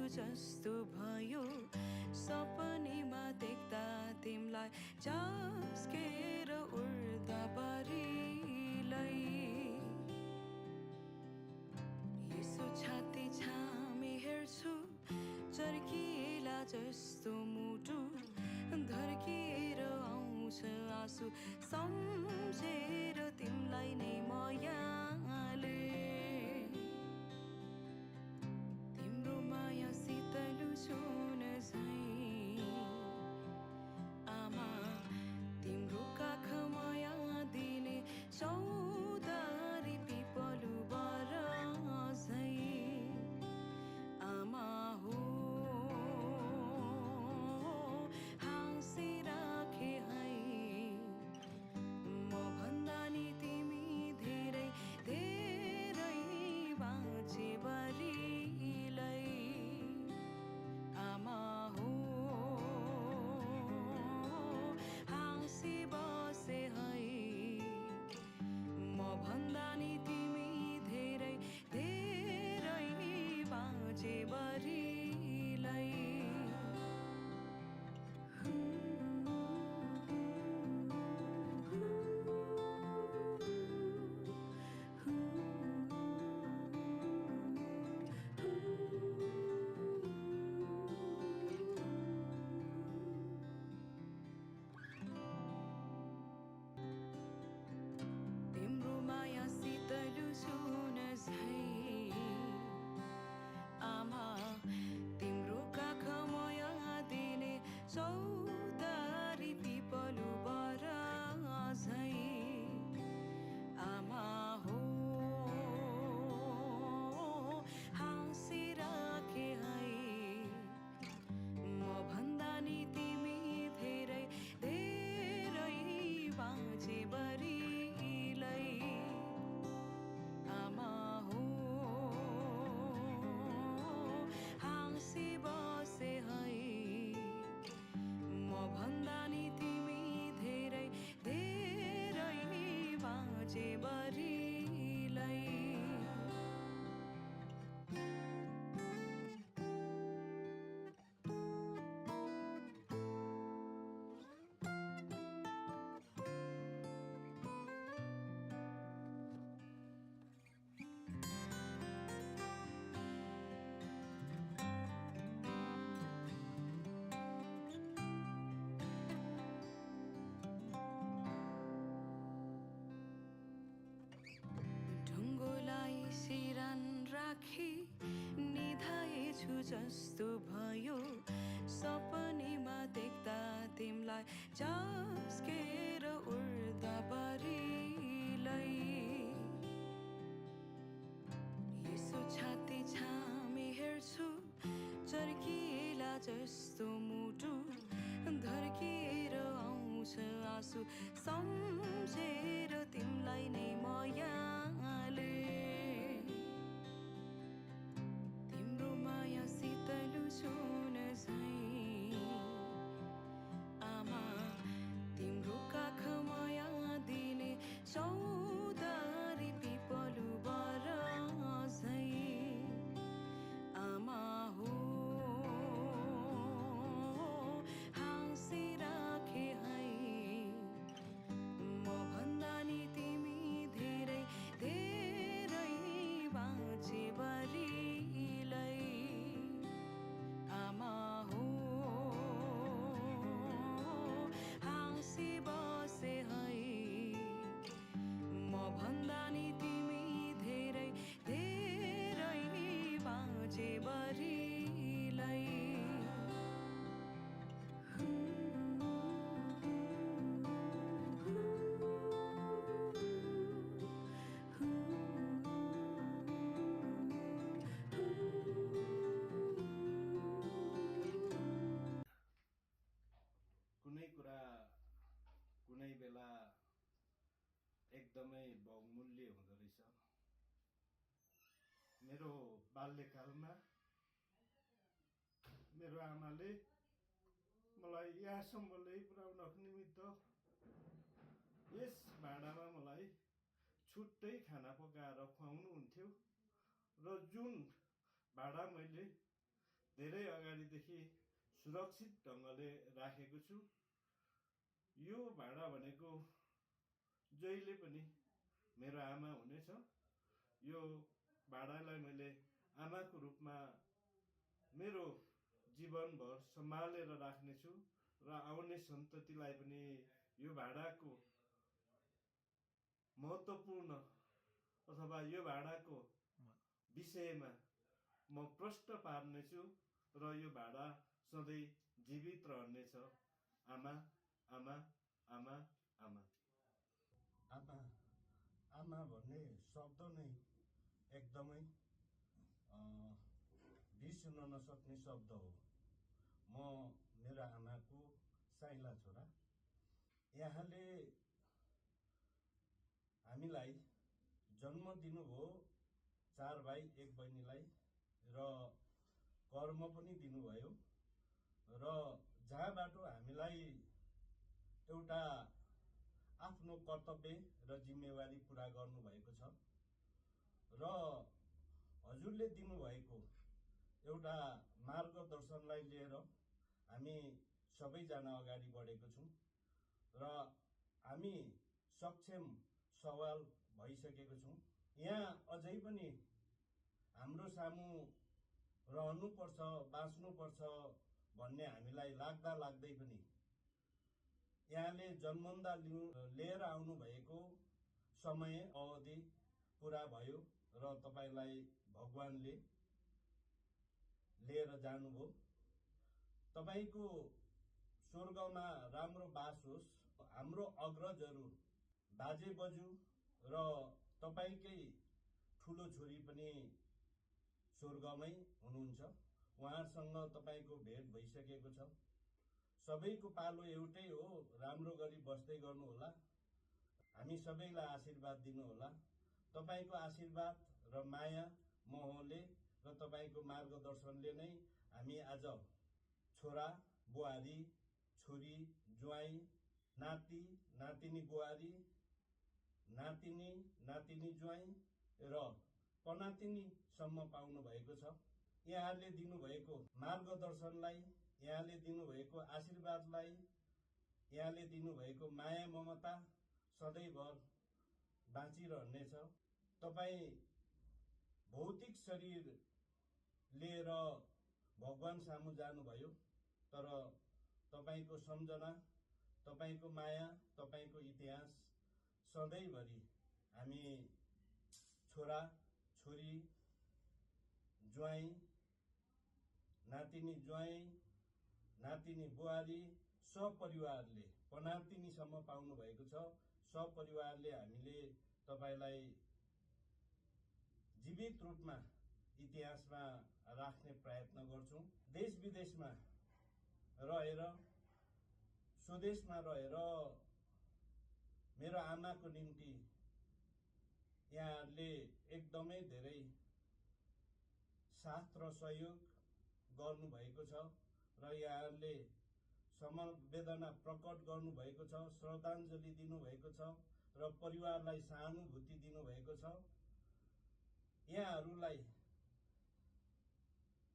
जस्तो भयो सपनीमा देख्दा तिमलाई झस्केर उड्दा परिलै यसो छाती छामी हेर्छु चर्किएला जस्तो मुटु धर्किएर आउँछ आँसु सम्झेर तिमीलाई नै मायाले तिम्रो माया शीतल सुन झैं आमा तिम्रो काख माया दिने चौतारी पिपलु बर झैं आमा हो हाँसिराखे है म भन्दा नि तिमी धेरै धेरै बाँचे बरिलै आमा हो हाँसी बसे है म भन्दा नि तिमी धेरै धेरै बाँचे बरिलै तिम्रो माया शीतल सुन झैं आमा तिम्रो काख माया दिने चौतारी पिपलु बर झैं आमा हो हाँसिराखे है म भन्दा नि तिमी धेरै धेरै बाँचे बरिलै आमा हो हाँसी बसे है म भन्दा नि तिमी धेरै धेरै बाँचे बरिलै ढुङ्गोलाई सिरान राखी निधाएछु जस्तो भयो सपनीमा देख्दा तिमीलाई झस्केर उड्दा बरिलै यसो छाती छामी हेर्छु चर्किएला जस्तो मुटु धर्किएर आउँछ आँसु सम्झेर तिमीलाई नै मायाले तिम्रो माया शीतल सुन झैं आमा तिम्रो काख माया दिने चौतारी पिपलु बर झैं आमा हो हाँसिराखे है म भन्दा नि तिमी धेरै धेरै बाँचे बरिलै आमा हो हाँसी बसे है म भन्दा नि तिमी धेरै धेरै बाँचे बरिलै कुनै कुरा कुनै बेला एकदमै बहुमूल्य हुँदो रहेछ। मेरो बाल्यकालमा मेरो आमाले मलाई यहाँसम्म ल्याइपुर्याउनको निमित्त यस भाँडामा मलाई छुट्टै खाना पकाएर खुवाउनुहुन्थ्यो र जुन भाँडा मैले धेरै अगाडिदेखि सुरक्षित ढङ्गले राखेको छु। यो भाँडा भनेको जहिले पनि मेरो आमा हुनेछ। यो भाँडालाई मैले आमाको रूपमा मेरो जीवनभर सम्हालेर राख्नेछु र आउने सन्ततिलाई पनि यो भाडाको महत्त्वपूर्ण अथवा यो भाडाको विषयमा म प्रश्न पार्नेछु र यो भाडा सधैँ जीवित रहनेछ। आमा आमा आमा आमा। आमा आमा भन्ने शब्द नै एकदमै बिर्सिन नसक्ने शब्द हो। म मेरो आमाको साइला छोरा। यहाँले हामीलाई जन्म दिनुभयो 4 भाइ 1 बहिनीलाई र कर्म पनि दिनुभयो र जहाँबाट हामीलाई एउटा आफ्नो कर्तव्य र जिम्मेवारी पुरा गर्नुभएको छ र हजुरले दिनुभएको एउटा मार्गदर्शनलाई लिएर हामी सबैजना अगाडि बढेको छौँ र हामी सक्षम सवाल भइसकेको छौँ। यहाँ अझै पनि हाम्रो सामु रहनुपर्छ, बाँच्नुपर्छ भन्ने हामीलाई लाग्दा लाग्दै पनि यहाँले जन्मन्दा लिएर आउनुभएको समय अवधि पुरा भयो र तपाईलाई भगवानले लिएर जानुभयो। तपाईको स्वर्गमा राम्रो बास होस्। हाम्रो अग्रजहरू बाजे बजु र तपाईकै ठुलो छोरी पनि स्वर्गमै हुनुहुन्छ। उहाँहरूसँग तपाईको भेट भइसकेको छ। सबैको पालो एउटै हो, राम्रो गरी बस्दै गर्नु होला। हामी सबैलाई आशीर्वाद दिनु होला। तपाईको आशीर्वाद र माया मोहले र तपाईको मार्गदर्शनले नै हामी आज छोरा बुहारी, छोरी ज्वाइँ, नाति नातिनी बुहारी, नातिनी नातिनी ज्वाइँ र पनातिनीसम्म पाउनु भएको छ। यहाँले दिनुभएको मार्गदर्शनलाई, यहाँले दिनुभएको आशीर्वादलाई, यहाँले दिनुभएको माया ममता सधैँभर बाँचिरहनेछ। तपाईँ भौतिक शरीर लिएर भगवान सामु जानुभयो, तर तपाईको सम्झना, तपाईको माया, तपाईको इतिहास सधैँभरि हामी छोरा छोरी, ज्वाइँ, नातिनी ज्वाइँ, नातिनी बुहारी सपरिवारले पनातिनीसम्म पाउनु भएको छ। सपरिवारले हामीले तपाईलाई जीवित रूपमा इतिहासमा राख्ने प्रयत्न गर्छौं। देश विदेशमा रहेर, स्वदेशमा रहेर मेरो आमाको निम्ति यहाँहरूले एकदमै धेरै साथ र सहयोग गर्नुभएको छ र यहाँहरूले समवेदना प्रकट गर्नुभएको छ, श्रद्धाञ्जली दिनुभएको छ र परिवारलाई सहानुभूति दिनुभएको छ। यहाँहरूलाई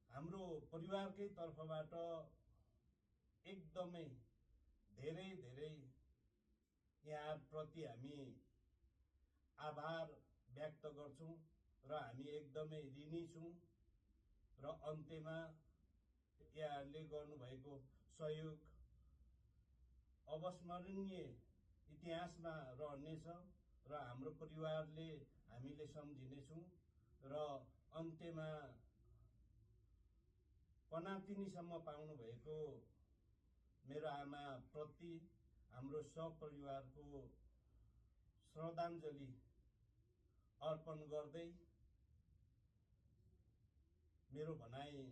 हाम्रो परिवारकै तर्फबाट एकदमै धेरै धेरै यहाँप्रति हामी आभार व्यक्त गर्छौं र हामी एकदमै ऋणी छौं र अन्त्यमा यहाँहरूले गर्नुभएको सहयोग अविस्मरणीय इतिहासमा रहनेछ र हाम्रो परिवारले हामीले सम्झिनेछौं र अन्त्यमा पनातिनीसम्म पाउनु भएको मेरो आमा प्रति हाम्रो सपरिवारको श्रद्धाञ्जली अर्पण गर्दै मेरो भनाइ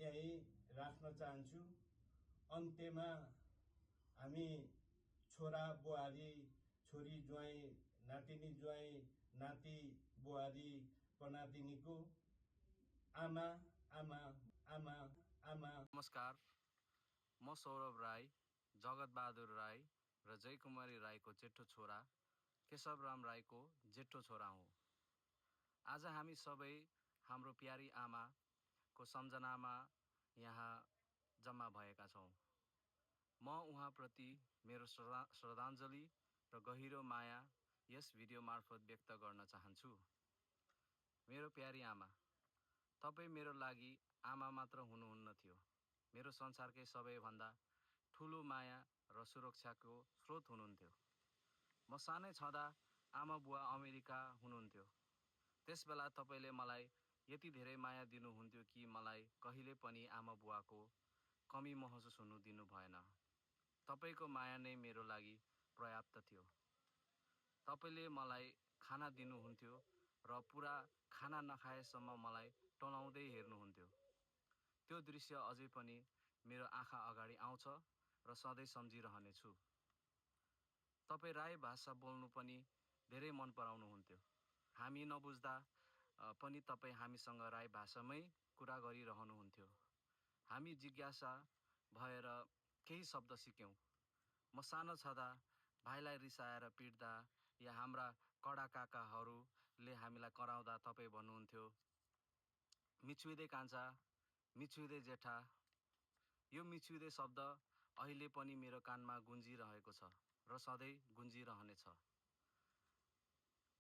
यही राख्न चाहन्छु। अन्त्यमा हामी छोरा बुहारी, छोरी ज्वाइँ, नातिनी ज्वाइँ, नाति बुहारी, पनातिनीको आमा आमा आमा आमा। नमस्कार, म सौरभ राई, जगत बहादुर राई र जयकुमारी राईको जेठो छोरा, केशवराम राईको जेठो छोरा हुँ। आज हामी सबै हाम्रो प्यारी आमाको सम्झनामा यहाँ जम्मा भएका छौँ। म उहाँप्रति मेरो श्रद्धाञ्जली र गहिरो माया यस भिडियो मार्फत व्यक्त गर्न चाहन्छु। मेरो प्यारी आमा, तपाईँ मेरो लागि आमा मात्र हुनुहुन्न थियो, मेरो संसारकै सबैभन्दा ठुलो माया र सुरक्षाको स्रोत हुनुहुन्थ्यो। म सानै छँदा आमा बुवा अमेरिका हुनुहुन्थ्यो। त्यसबेला तपाईँले मलाई यति धेरै माया दिनुहुन्थ्यो कि मलाई कहिले पनि आमा बुवाको कमी महसुस हुनु दिनु भएन। तपाईँको माया नै मेरो लागि पर्याप्त थियो। तपाईँले मलाई खाना दिनुहुन्थ्यो र पुरा खाना नखाएसम्म मलाई टोलाउँदै हेर्नुहुन्थ्यो। त्यो दृश्य अझै पनि मेरो आँखा अगाडि आउँछ र सधैँ सम्झिरहनेछु। तपाईँ राई भाषा बोल्नु पनि धेरै मन पराउनुहुन्थ्यो। हामी नबुझ्दा पनि तपाईँ हामीसँग राई भाषामै कुरा गरिरहनुहुन्थ्यो। हामी जिज्ञासा भएर केही शब्द सिक्यौँ। म सानो छँदा भाइलाई रिसाएर पिट्दा या हाम्रा कडा काकाहरूले हामीलाई कराउँदा तपाईँ भन्नुहुन्थ्यो, मिचुइदे कान्छा, मिचुइदे जेठा। यो मिचुइदे शब्द अहिले पनि मेरो कानमा गुन्जिरहेको छ र सधैँ गुन्जिरहनेछ।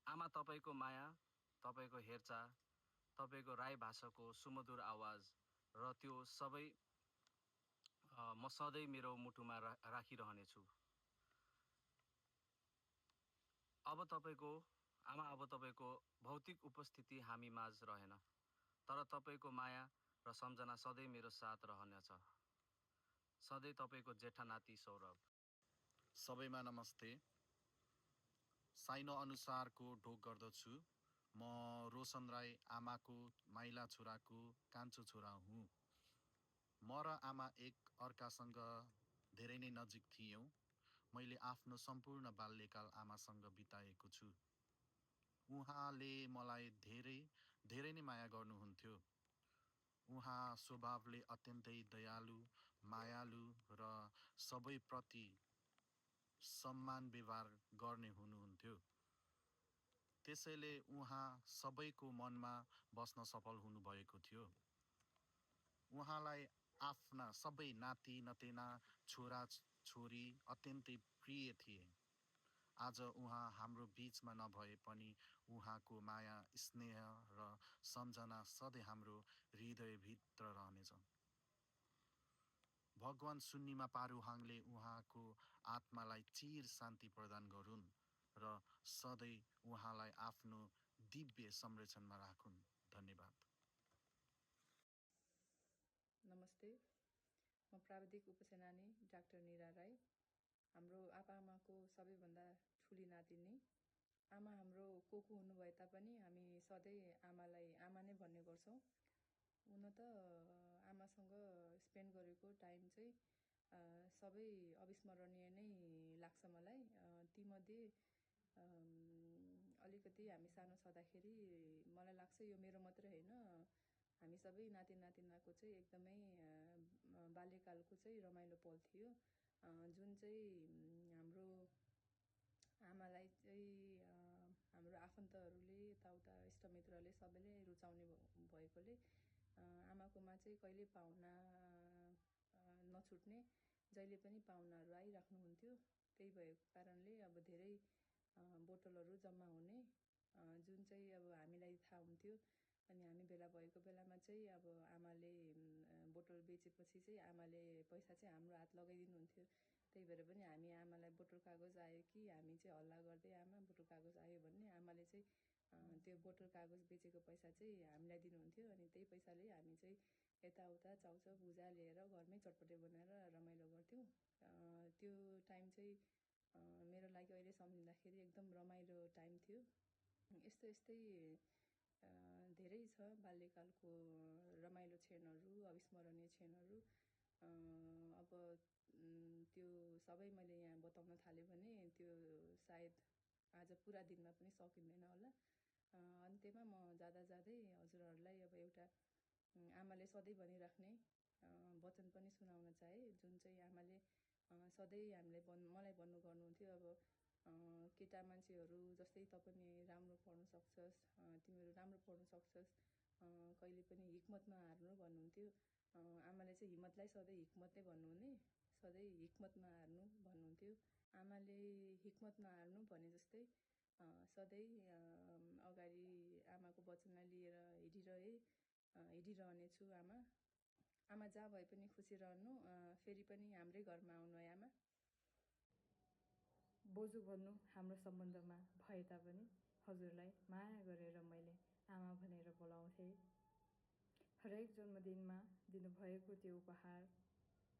आमा, तपाईँको माया, तपाईँको हेरचाह, तपाईँको राई भाषाको सुमधुर आवाज र त्यो सबै म सधैँ मेरो मुटुमा राखिरहनेछु। अब तपाईँको भौतिक उपस्थिति हामी माझ रहेन, तर तपाईँको माया र सम्झना सधैँ मेरो साथ रहनेछ। सधैँ तपाईँको जेठा नाति सौरभ। सबैमा नमस्ते। साइनो अनुसारको ढोग गर्दछु। म रोशन राई आमाको माइला छोराको कान्छो छोरा हुँ। म र आमा एक अर्कासँग धेरै नै नजिक थियौँ। मैले आफ्नो सम्पूर्ण बाल्यकाल आमासँग बिताएको छु। उहाँले मलाई धेरै नै माया गर्नुहुन्थ्यो। उहाँ स्वभावले अत्यन्तै दयालु, मायालु र सबैप्रति सम्मान व्यवहार गर्ने हुनुहुन्थ्यो। त्यसैले उहाँ सबैको मनमा बस्न सफल हुनुभएको थियो। उहाँलाई आफ्ना सबै नाति नतेना, छोरा छोरी अत्यन्तै प्रिय थिए। आज उहाँ हाम्रो बीचमा नभए पनि उहाँको माया, स्नेह र सम्झना सधैँ हाम्रो हृदयभित्र रहनेछ। भगवान सुन्निमा पारुहाङले उहाँको आत्मालाई चिर शान्ति प्रदान गरून् र सधैँ उहाँलाई आफ्नो दिव्य संरक्षणमा राखुन्। धन्यवाद। नमस्ते, म प्राविधिक उपसेनानी डाक्टर निरा राई। हाम्रो आमाको सबैभन्दा ठुली नातिनी। आमा हाम्रो को हुनुभए तापनि हामी सधैँ आमालाई आमा नै भन्ने गर्छौँ। हुन त आमासँग स्पेन्ड गरेको टाइम चाहिँ सबै अविस्मरणीय नै लाग्छ मलाई। तीमध्ये अलिकति हामी सानो छँदाखेरि मलाई लाग्छ यो मेरो मात्रै होइन, हामी सबै नाति नातिनाको चाहिँ एकदमै बाल्यकालको चाहिँ रमाइलो पल थियो, जुन चाहिँ हाम्रो आमालाई चाहिँ हाम्रो आफन्तहरूले, यताउता इष्टमित्रले सबैले रुचाउने भएकोले आमाकोमा चाहिँ कहिले पाहुना नछुट्ने, जहिले पनि पाहुनाहरू आइराख्नुहुन्थ्यो। त्यही भएको कारणले अब धेरै बोतलहरू जम्मा हुने, जुन चाहिँ अब हामीलाई थाहा हुन्थ्यो। अनि हामी भेला भएको बेलामा चाहिँ अब आमाले बोतल बेचेपछि चाहिँ आमाले पैसा चाहिँ हाम्रो हात लगाइदिनुहुन्थ्यो। त्यही भएर पनि हामी आमालाई बोतल कागज आयो कि हामी चाहिँ हल्ला गर्दै आमा बोतल कागज आयो भन्ने, आमाले चाहिँ त्यो बोतल कागज बेचेको पैसा चाहिँ हामीलाई दिनुहुन्थ्यो। अनि त्यही पैसाले हामी चाहिँ यताउता चाउचाउ भुजा लिएर घरमै चटपटे बनाएर रमाइलो गर्थ्यौँ। त्यो टाइम चाहिँ मेरो लागि अहिले सम्झिँदाखेरि एकदम रमाइलो टाइम थियो। यस्तै धेरै छ बाल्यकालको रमाइलो क्षणहरू, अविस्मरणीय क्षणहरू। अब त्यो सबै मैले यहाँ बताउन थालेँ भने त्यो सायद आज पुरा दिनमा पनि सकिँदैन होला। अन्त्यमा म जाँदै हजुरहरूलाई अब एउटा आमाले सधैँ भनिराख्ने वचन पनि सुनाउन चाहे, जुन चाहिँ आमाले सधैँ मलाई गर्नुहुन्थ्यो। अब केटा मान्छेहरू जस्तै तँ पनि राम्रो पढ्न सक्छस्, तिमीहरू राम्रो पढ्न सक्छस्, कहिले पनि हिक्मत नहार्नु भन्नुहुन्थ्यो। आमाले चाहिँ हिम्मतलाई सधैँ हिक्मत नै भन्नुहुने, सधैँ हिक्मत नहार्नु भन्नुहुन्थ्यो। आमाले हिक्मत नहार्नु भने जस्तै सधैँ अगाडि आमाको वचनलाई लिएर हिँडिरहनेछु आमा। आमा जहाँ भए पनि खुसी रहनु, फेरि पनि हाम्रै घरमा आउनु है आमा। बोजू भन्नु हाम्रो सम्बन्धमा भए तापनि हजुरलाई माया गरेर मैले आमा भनेर बोलाउँथे। हरेक जन्मदिनमा दिनुभएको त्यो उपहार,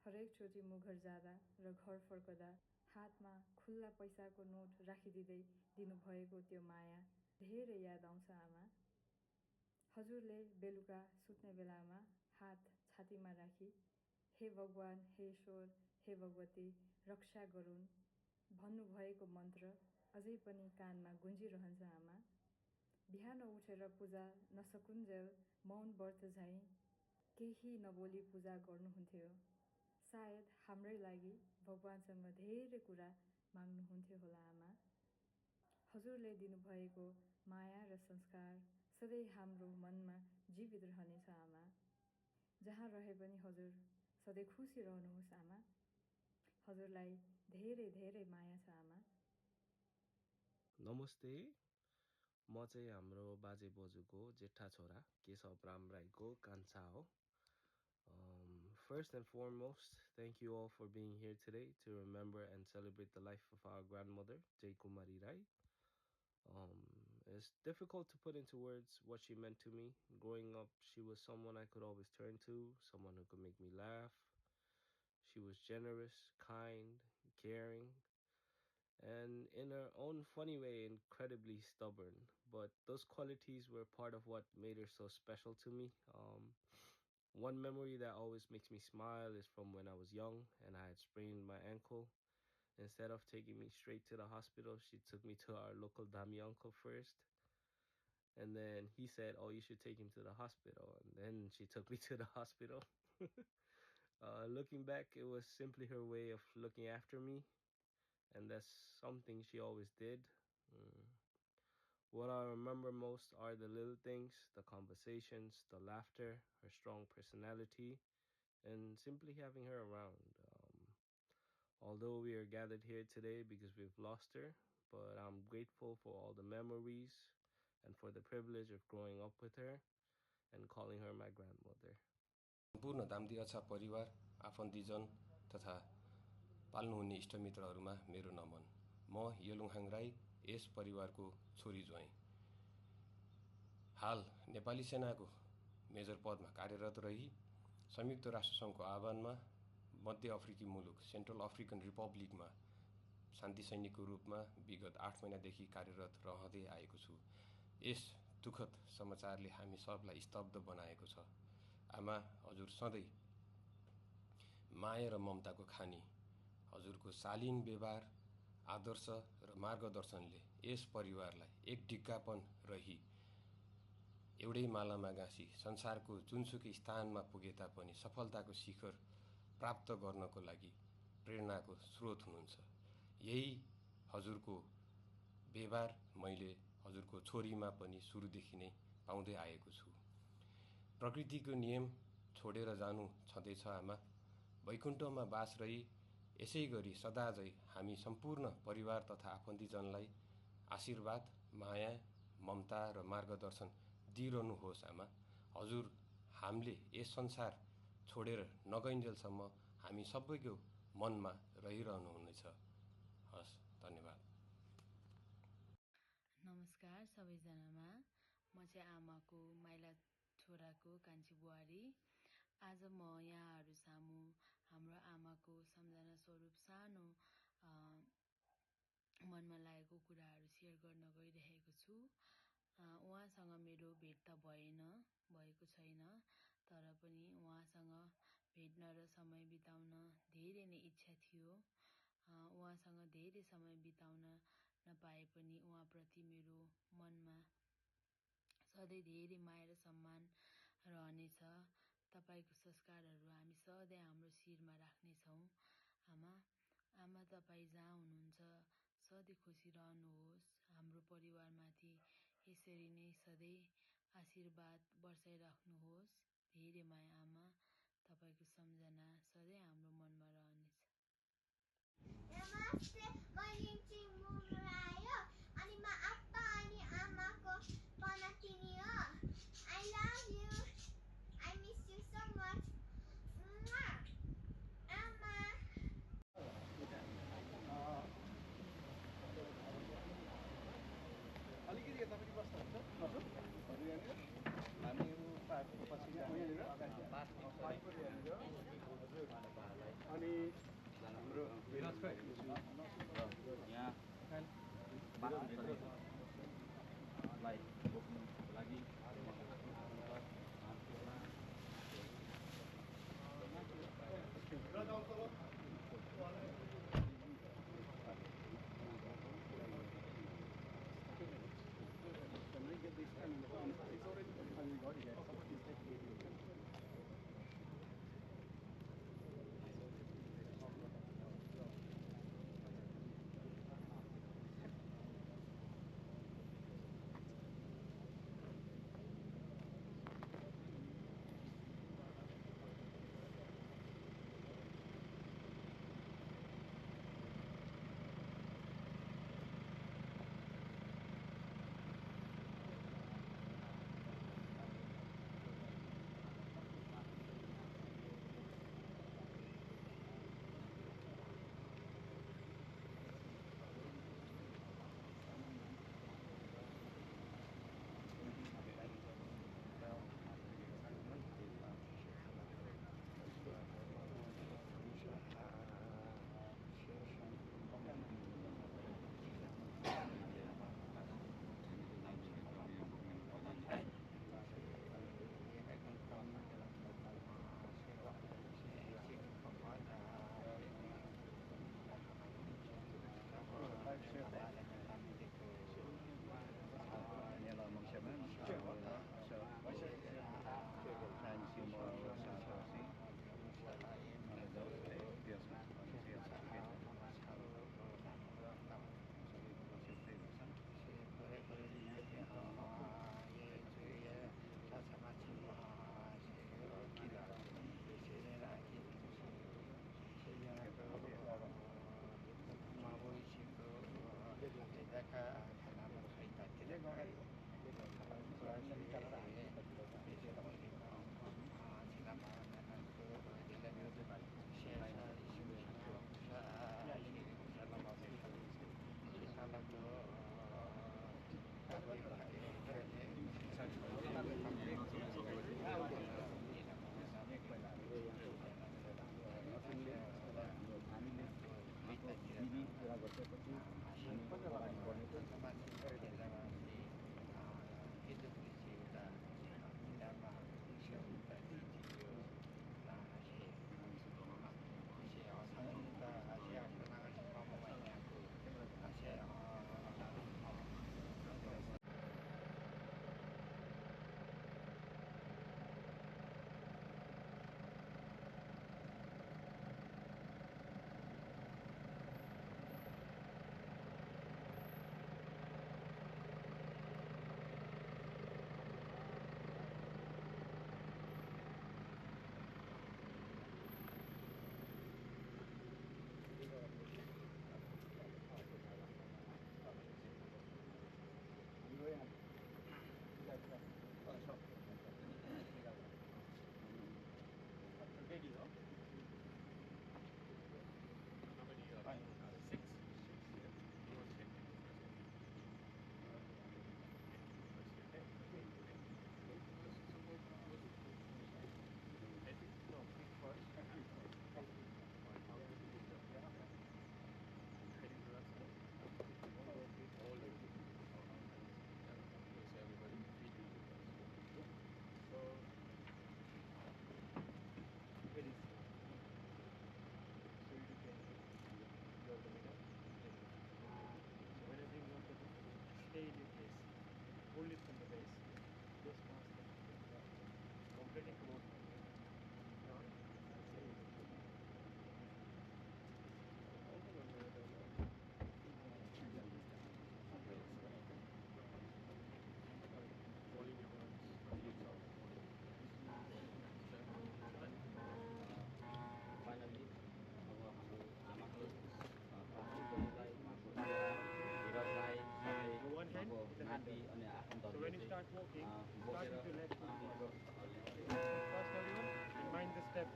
हरेक चोटि म घर जाँदा र घर फर्कदा हातमा खुल्ला पैसाको नोट राखिदिँदै दिनुभएको त्यो माया धेरै याद आउँछ आमा। हजुरले बेलुका सुत्ने बेलामा हात छातीमा राखी हे भगवान, हे ईश्वर, हे भगवती रक्षा गरून् भन्नुभएको मन्त्र अझै पनि कानमा गुन्जिरहन्छ आमा। बिहान उठेर पूजा नसकुन्जेल मौन व्रत झैँ केही नबोली पूजा गर्नुहुन्थ्यो। सायद हाम्रै लागि भगवानसँग धेरै कुरा माग्नुहुन्थ्यो होला आमा। हजुरले दिनुभएको माया र संस्कार सधैँ हाम्रो मनमा जीवित रहनेछ आमा। जहाँ रहे पनि हजुर सधैँ खुसी रहनुहोस् आमा। हजुरलाई धेरै धेरै माया छ आमा। नमस्ते, म चाहिँ हाम्रो बाजे बोजूको जेठा छोरा केशव राम राईको कान्छा हो। First and foremost, thank you all for being here today to remember and celebrate the life of our grandmother, Jai Kumari Rai. It's difficult to put into words what she meant to me. Growing up, she was someone I could always turn to, someone who could make me laugh. She was generous, kind, caring, and in her own funny way, incredibly stubborn. But those qualities were part of what made her so special to me. One memory that always makes me smile is from when I was young and I had sprained my ankle. Instead of taking me straight to the hospital, she took me to our local Dami uncle first. And then he said, "Oh, you should take him to the hospital." And then she took me to the hospital. Looking back, it was simply her way of looking after me. And that's something she always did. What I remember most are the little things, the conversations, the laughter, her strong personality, and simply having her around. Although we are gathered here today because we've lost her, but I'm grateful for all the memories and for the privilege of growing up with her and calling her my grandmother. सम्पूर्ण दाम्दियाछा परिवार, आफन्तीजन तथा पाल्नुहुने इष्टमित्रहरूमा मेरो नमन। म येलुङहाङ राई यस परिवारको छोरी ज्वाइँ। हाल नेपाली सेनाको मेजर पदमा कार्यरत रही संयुक्त राष्ट्रसङ्घको आह्वानमा मध्य अफ्रिकी मुलुक सेन्ट्रल अफ्रिकन रिपब्लिकमा शान्ति सैनिकको रूपमा विगत 8 महिनादेखि कार्यरत रहँदै आएको छु। यस दुःखद समाचारले हामी सबलाई स्तब्ध बनाएको छ। आमा, हजुर सधैँ माया र ममताको खानी, हजुरको शालीन व्यवहार, आदर्श र मार्गदर्शनले यस परिवारलाई एक डिग्गापन रही एउटै मालामा गाँसी संसारको जुनसुकै स्थानमा पुगे तापनि सफलताको शिखर प्राप्त गर्नको लागि प्रेरणाको स्रोत हुनुहुन्छ। यही हजुरको व्यवहार मैले हजुरको छोरीमा पनि सुरुदेखि नै पाउँदै आएको छु। प्रकृतिको नियम छोडेर जानु छँदैछ आमा। वैकुण्ठमा बास रही यसै गरी सदाझै हामी सम्पूर्ण परिवार तथा आफन्तीजनलाई आशीर्वाद, माया, ममता र मार्गदर्शन दिइरहनुहोस् आमा। हजुर हामीले यस संसार छोडेर नगइन्जेलसम्म हामी सबैको मनमा रहिरहनुहुनेछ। हस्, धन्यवाद। नमस्कार सबैजनामा, म चाहिँ आमाको माइला छोराको कान्छी बुहारी। आज म यहाँहरू सामु हाम्रो आमाको सम्झना स्वरूप सानो मनमा लागेको कुराहरू सेयर गर्न गइरहेको छु। उहाँसँग मेरो भेट त भएको छैन, तर पनि उहाँसँग भेट्न र समय बिताउन धेरै नै इच्छा थियो। उहाँसँग धेरै समय बिताउन नपाए पनि उहाँप्रति मेरो मनमा सधैँ धेरै माया र सम्मान रहनेछ। तपाईको संस्कारहरू हामी सधैँ हाम्रो शिरमा राख्नेछौँ। आमा तपाईँ जहाँ हुनुहुन्छ सधैँ खुसी रहनुहोस्। हाम्रो परिवारमाथि यसरी नै सधैँ आशीर्वाद बर्साइराख्नुहोस्। धेरै माया आमा, तपाईको सम्झना सधैँ हाम्रो मनमा रहनेछ। नमस्ते, म लिन्ची मुरायो अनि म आप्पा अनि आमाको पनातिनी हो। I love you. I miss you so much. अनि हाम्रो लाई बोक्नुको लागि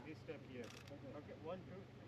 This step here. Okay, 1, 2.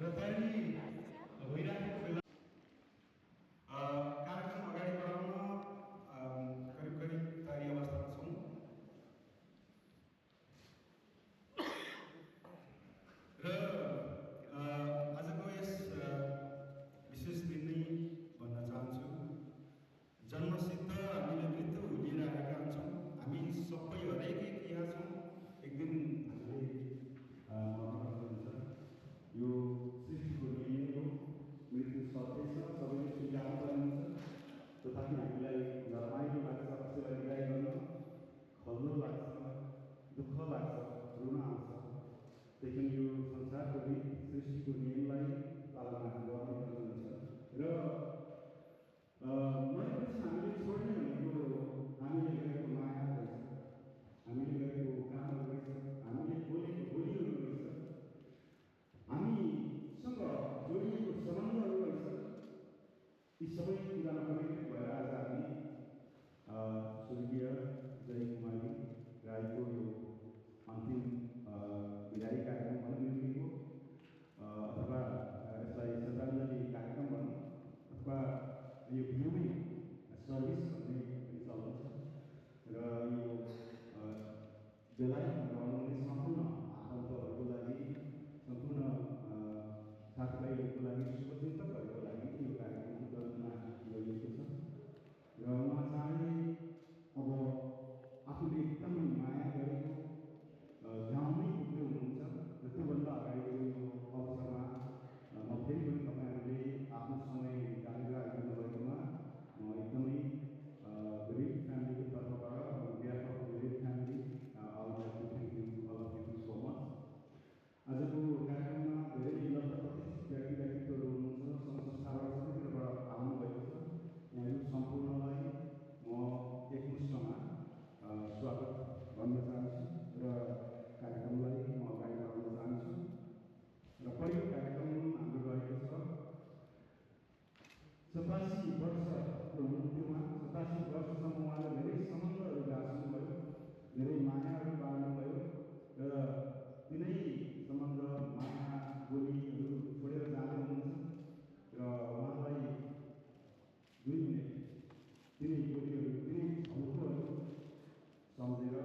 र तयारी भइराखेको बेला कार्यक्रम अगाडि बढाउन करिब करिब तयारी अवस्थामा छौँ र आजको यस विशेष दिन नै भन्न चाहन्छु जन्मसिद्ध हामीले मृत्यु लिएर आएका हुन्छौँ हामी सबै हरेक यहाँ छौँ एक दिन मर्नुहुन्छ यो सृष्टिको नियम हो मृत्यु सत्य छ सबैले स्वीकार पर्ने हुन्छ तथापि हामीलाई रमाइलो लाग्छ कसैलाई विदाई गर्न खल्लो लाग्छ दुःख लाग्छ रुन आउँछ लेकिन यो संसारको रीत सृष्टिको नियमलाई पालना गर्ने हुन्छ र मरेपछि हामीले छोड्ने भनेको हामीले गरेको माया रहेछ हामीले गरेको कामहरू रहेछ हामीले बोलेको बोलीहरू रहेछ हामीसँग जोडिएको सम्बन्धहरू रहेछ यी सबै कुरामा कनेक्टेड भएर आज हामी स्वर्गीय जय कुमारी राईको यो अन्तिम विदाई कार्यक्रम भनौँ मिलेको अथवा यसलाई श्रद्धाञ्जली कार्यक्रम भनौँ अथवा यो भ्युमिङ सर्भिस भन्ने पनि चल्दछ र यो बेलायतमा रहनुहुने सम्पूर्ण आफन्तहरूको लागि सम्पूर्ण साथीभाइहरूको लागि शुभचिन्तकहरूको लागि यो कार्यक्रम कल्पना गरिएको छ र उहाँ चाँडै अब आफूले एकदमै माया गरेको ठाउँमै पुग्दै हुनुहुन्छ र त्योभन्दा अगाडिको यो अवसरमा म फेरि पनि तपाईँहरूले आफ्नो समय निकालेर आइदिनु भएकोमा म एकदमै ग्रेट फ्यामिलीको तर्फबाट behalf of great family thank you all of you so much आजको कार्यक्रममा धेरै लब्ध प्रतिष्ठित व्यक्तित्वहरू हुनुहुन्छ सङ्घ संस्थाबाट सबैतिरबाट आउनुभएको छ यहाँहरू सम्पूर्णलाई म एकमुष्टमा स्वागत भन्न चाहन्छु र कार्यक्रमलाई म अगाडि बढाउन चाहन्छु र पहिलो कार्यक्रम हाम्रो रहेको छ 87 वर्षको मृत्युमा 87 वर्षसम्म उहाँले धेरै सम्बन्धहरू गाँच्नुभयो धेरै मायाहरू बाँड्नुभयो र तिनै सम्बन्ध माया बोलीहरू छोडेर जाँदै हुनुहुन्छ र उहाँलाई 2 मिनट तिनै बोलीहरू तिनै झल्कोहरू सम्झेर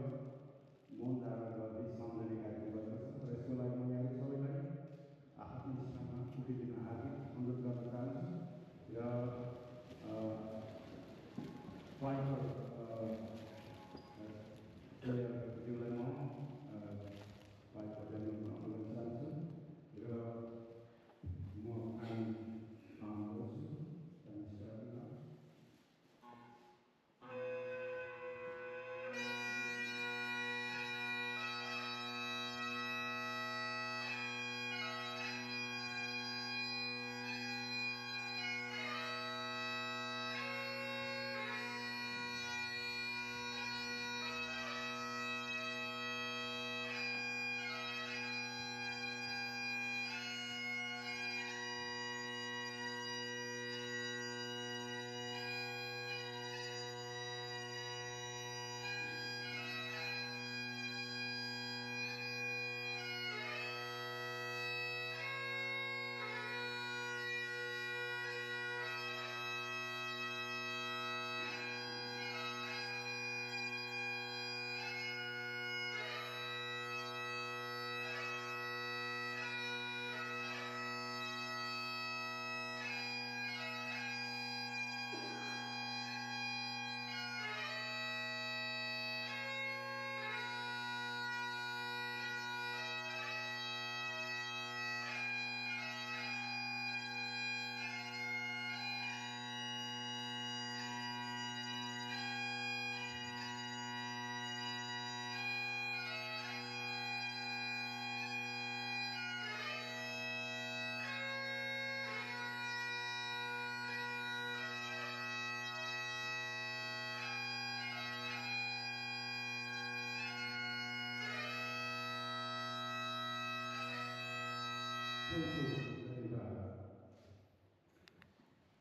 मौन धारण गर्दै सम्झने कार्यक्रम गर्दछ र यसको लागि म यहाँहरू सबैलाई आफ्नो स्थानमा उभिदिन हार्दिक अनुरोध गर्न चाहन्छु र ज्यूलाई म पाइप बजाउने अनुरोध चाहन्छु र म आइन गर्छु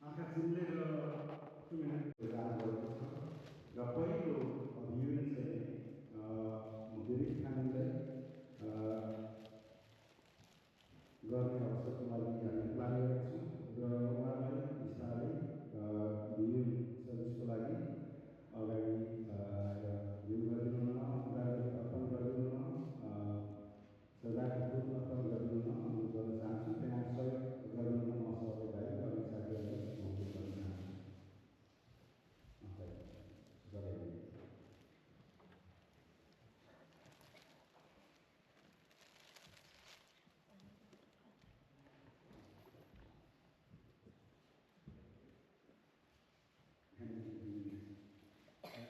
आँखा चिम्लेर जानुभएको छ र पहिलो अभियान चाहिँ म धेरै फ्यामिलीलाई गर्ने अवसरको लागि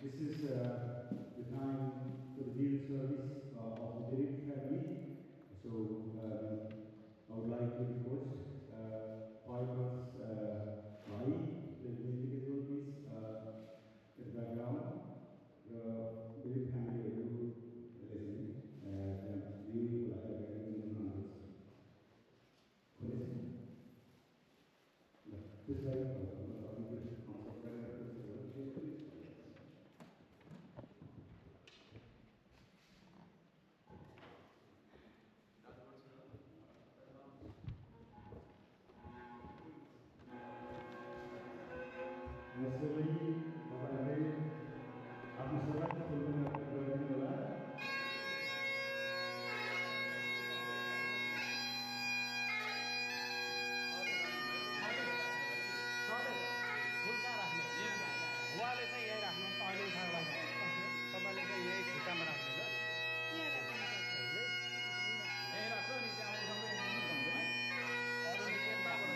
this is the time for the meal service of the Derek family. So I would like to request Paulus Lai, the individual is in the background. The Derek family will listen and we will have a very good this way, Necessarily, Bapak Ibu, aku serah sebelum berdoa doa. उहाँले चाहिँ यहीँ राख्नुहोस् अहिले उठाएर लाग्नुहोस् तपाईँले चाहिँ यही खुट्टामा राख्दैन यहीँ राख्छ अनि त्यहाँ आउँदै अरूले त्यताबाट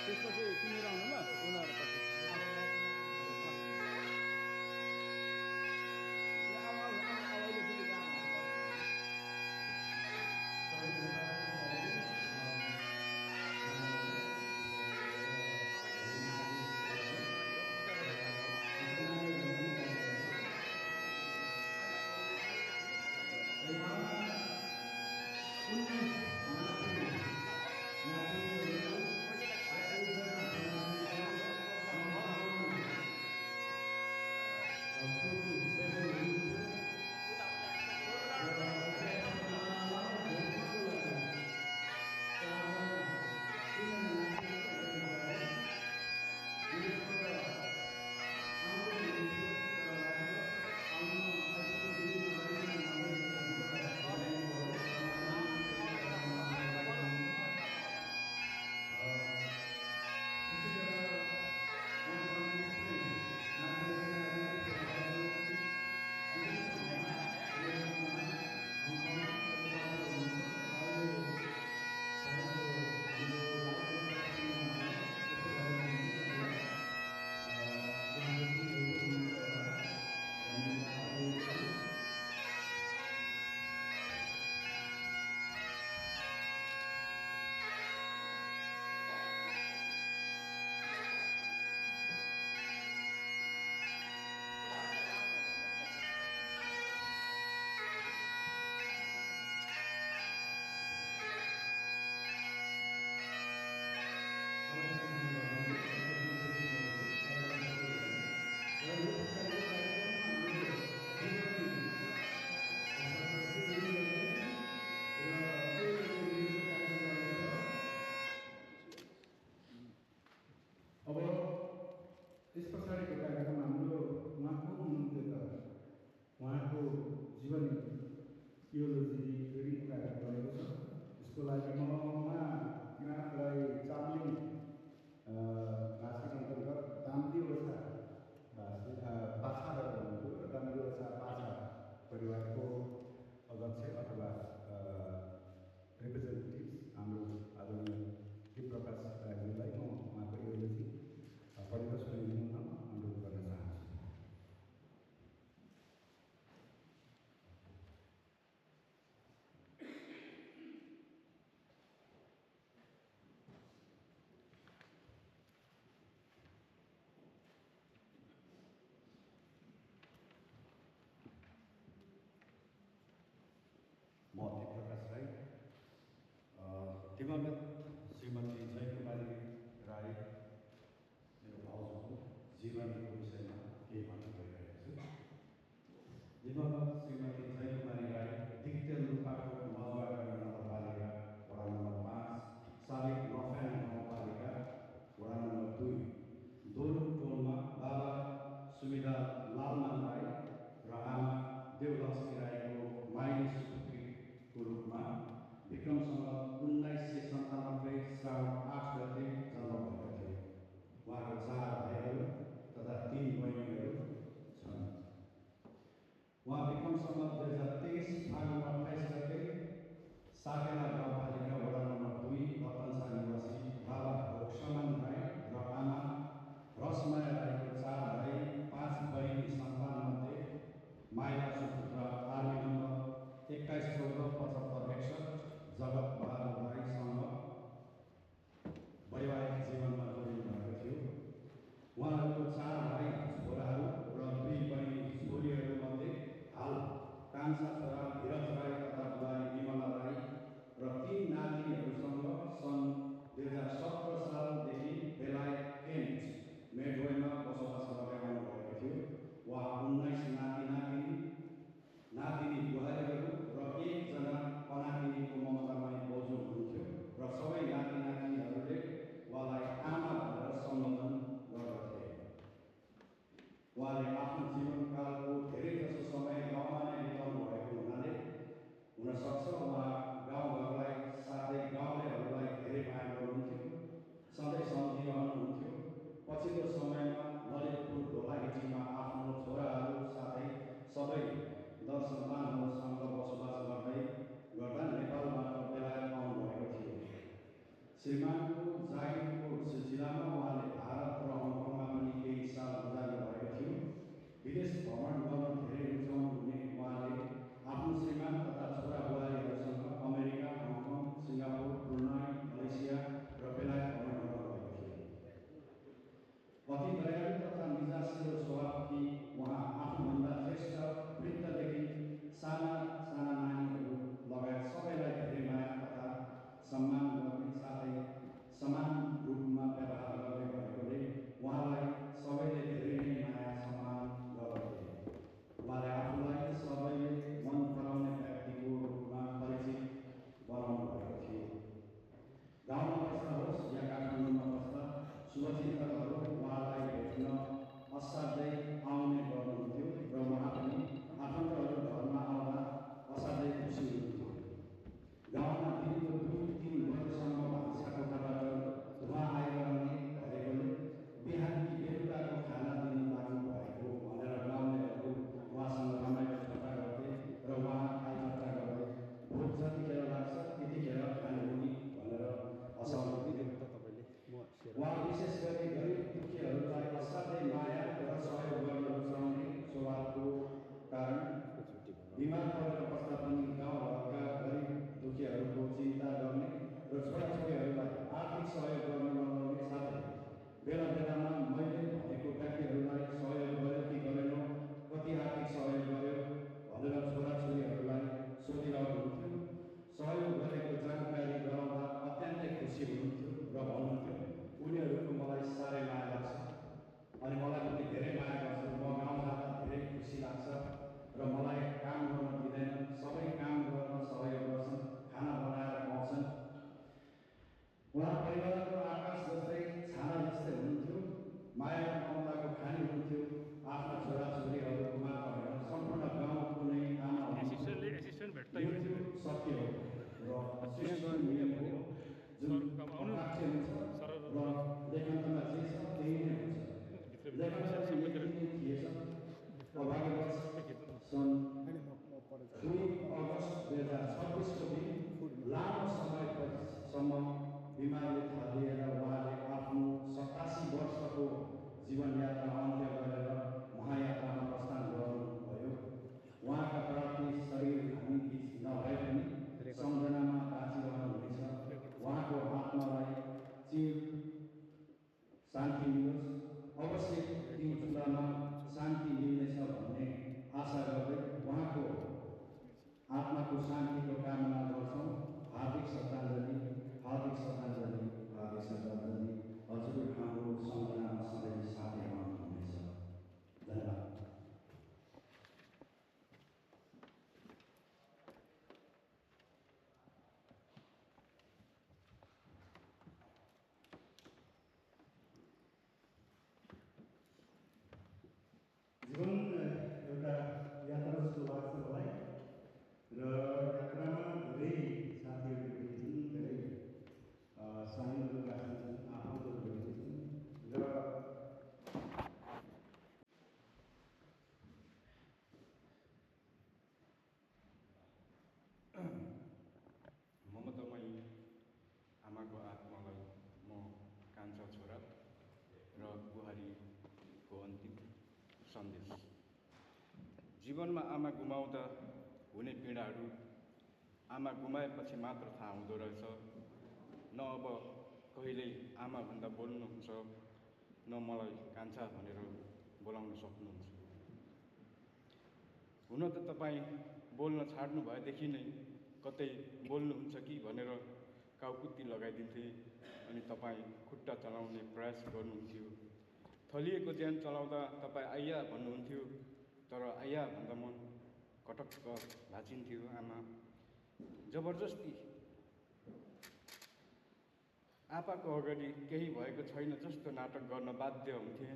त्यसपछि किनेर आउनु ल उनीहरू पछि यस पछाडिको कार्यक्रम हाम्रो उहाँको हुनुहुन्थ्यो त उहाँको जीवन थियोलोजी रिडिङको कार्यक्रम रहेको छ यसको लागि म उहाँलाई चामलिङ भाषिक अन्तर्गत दामदेवछा पाछाबाट हुनुहुन्थ्यो र दामदेवछा पाछा परिवारको अध्यक्ष अथवा रिप्रेजेन्टेटिभ्स हाम्रो आदरणीय प्रकाश राईलाई म उहाँको थियोलोजी पढेर सुनाइदिनु अनुरोध गर्न चाहन्छु। म प्रकाश राई दिवंगत श्रीमती जयकुमारी राई मेरो भाउजूको जीवनको विषयमा केही भन्न गइरहेको छु। दिवंगत श्रीमती जयकुमारी राई दिक्तेल रूपाको मजुवागढ नगरपालिका वडा नम्बर 5 सालिक नफेन गाउँपालिका वडा नम्बर 2 दोलुक टोलमा बाबा सुविधा लालमान राई र आमा देव श्रीमानको जागिरको सिलसिलामा उहाँले भारत र हङकङमा पनि केही साल गुजार्नु भएको थियो। विदेश भ्रमण गर्न धेरै रुचाउनु हुने उहाँले आफ्नो श्रीमान तथा छोरा बुहारीहरूसँग America, Hong Kong, Singapore, Brunei, Malaysia र बेलायत भ्रमण गर्नुभएको थियो। अति दयालु तथा मिजासिलो स्वभावकी उहाँ आफूभन्दा ज्येष्ठ वृद्धदेखि साना साना नानीहरू लगायत सबैलाई धेरै माया तथा सम्मान गर्ने साथै समान रूपमा व्यवहार गर्ने भएकोले उहाँलाई सबैले धेरै नै माया सम्मान गर्दथे। उहाँले आफूलाई सबैले मन पराउने व्यक्तिको रूपमा परिचित बनाउनु भएको थियो। गाउँमा बस्दा होस् या काठमाडौँमा बस्दा शुभचिन्तकहरू उहाँलाई भेट्न असाध्यै आउने गर्नुहुन्थ्यो र उहाँ पनि आफन्तहरू घरमा आउँदा असाध्यै खुसी हुनुहुन्थ्यो। गाउँमा दिनको 2-3 बजेसम्म भान्सा कोठाबाट धुवा आइरहने भएकोले बिहानकी बेलुकाको खाना दिन लाग्नु भएको भनेर गाउँलेहरू उहाँसँग रमाइलो ठट्टा गर्थे र उहाँ खालठट्टा गर्दै भोक जतिखेर लाग्छ त्यतिखेर खानु हुने भनेर हँसाउनुहुन्थ्यो। उहाँ विशेष गरी गरिब दुखीहरूलाई असाध्यै माया र सहयोग गर्न रुचाउने स्वभावको कारण बिमार परेर बस्दा पनि गाउँघरका गरिब दुखीहरूको चिन्ता गर्ने र छोराछोरीहरूलाई आर्थिक सहयोग गर्न लगाउने साथै बेला बेलामा मैले भनेको व्यक्तिहरूलाई सहयोग गर्यो कि गरेनौ, कति आर्थिक सहयोग गर्यो भनेर छोराछोरीहरूलाई सोधिरहनुहुन्थ्यो। सहयोग गरेको जानकारी गराउँदा अत्यन्तै खुसी हुनुहुन्थ्यो र भन्नुहुन्थ्यो, उनीहरूको मलाई साह्रै माया लाग्छ अनि मलाई पनि धेरै माया गर्छ। म गाउँ जाँदा धेरै खुसी लाग्छ र मलाई काम गर्न दिँदैन, सबै काम गर्न सहयोग गर्छन्, खाना बनाएर खुवाउँछन्। उहाँ परिवारको आकाश जस्तै छाना जस्तै हुनुहुन्थ्यो। माया र ममताको खानी हुनुहुन्थ्यो। आफ्ना छोराछोरीहरूको मात्र होइन, सम्पूर्ण गाउँको कुनै आमा हुनुहुन्थ्यो। यो सत्य हो र सृष्टिको नियम हो। जुन अकाट्य हुन्छ र लेखनमा जे छ त्यही नै हुन्छ। लेखनमा लेखिने थिएछ अभागीवश सन् 2 अगस्त 2026 को दिन लामो समयसम्म बिमारले थालिएर उहाँले आफ्नो 87 वर्षको जीवनयात्रा अन्त्य गरेर महायात्रामा प्रस्थान गर्नुभयो। उहाँका प्रति शरीर हामी बीच नभए पनि सम्झनामा बाँचिरहनुहुनेछ। उहाँको आत्मालाई चिर शान्ति मिलोस्। अवश्य त्यो चुलामा शान्ति मिल्नेछ भन्ने आशा गर्दै उहाँको आत्माको शान्तिको कामना गर्छौँ। हार्दिक श्रद्धाञ्जली, हार्दिक श्रद्धाञ्जली, हार्दिक श्रद्धाञ्जली। हजुर हाम्रो सम्झनामा सधैँ साथै रहनुहुनेछ। धन्यवाद। जीवन एउटा यात्रा जस्तो लाग्छ मलाई र यात्रामा धेरै साथीहरू भेटिन्छन्, धेरै साथीहरू राखिन्छन्, आफन्तहरू भेटिन्छन् र ममतामयी आमाको आत्मालाई म कान्छा छोरा र बुहारीको अन्तिम सन्देश। जीवनमा आमा गुमाउँदा हुने पीडाहरू आमा गुमाएपछि मात्र थाहा हुँदो रहेछ। न अब कहिल्यै आमाभन्दा बोल्नुहुन्छ, न मलाई कान्छा भनेर बोलाउन सक्नुहुन्छ। हुन त तपाईँ बोल्न छाड्नु भएदेखि नै कतै बोल्नुहुन्छ कि भनेर काउकुत्ती लगाइदिन्थे अनि तपाईँ खुट्टा चलाउने प्रयास गर्नुहुन्थ्यो। थलिएको ज्यान चलाउँदा तपाईँ आइया भन्नुहुन्थ्यो, तर आइया भन्दा मन कटक्क भाँचिन्थ्यो। आमा जबरजस्ती आपाको अगाडि केही भएको छैन जस्तो नाटक गर्न बाध्य हुन्थे।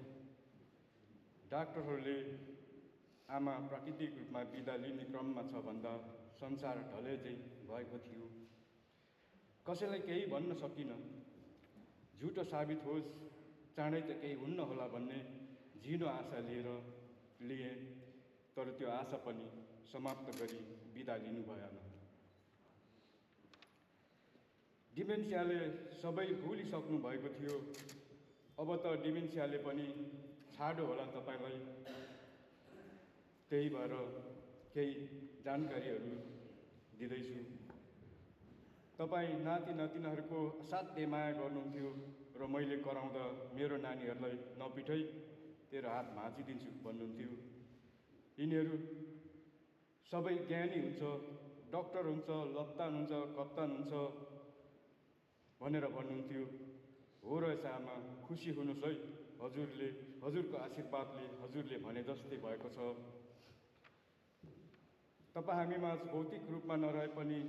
डाक्टरहरूले आमा प्राकृतिक रूपमा बिदा लिने क्रममा छ भन्दा संसार ढलेझै भएको थियो। कसैलाई केही भन्न सकिनँ। झुटो साबित होस्, चाँडै त केही हुन्न होला भन्ने झिनो आशा लिए, तर त्यो आशा पनि समाप्त गरी बिदा लिनु भएन। डिमेन्सियाले सबै भुलिसक्नु भएको थियो। अब त डिमेन्सियाले पनि छाड्यो होला तपाईँलाई। त्यही भएर केही जानकारीहरू दिँदैछु। तपाईँ नाति नातिनाहरूको असाध्यै माया गर्नुहुन्थ्यो र मैले कराउँदा मेरो नानीहरूलाई नपिठै तेरो हात भाँचिदिन्छु भन्नुहुन्थ्यो। यिनीहरू सबै ज्ञानी हुन्छ, डक्टर हुन्छ, लप्तान हुन्छ, कप्तान हुन्छ भनेर भन्नुहुन्थ्यो। हो रहेछ आमा, खुसी हुनुहोस् है, हजुरको आशीर्वादले हजुरले भने जस्तै भएको छ। तपाईँ हामीमाझ भौतिक रूपमा नरहे पनि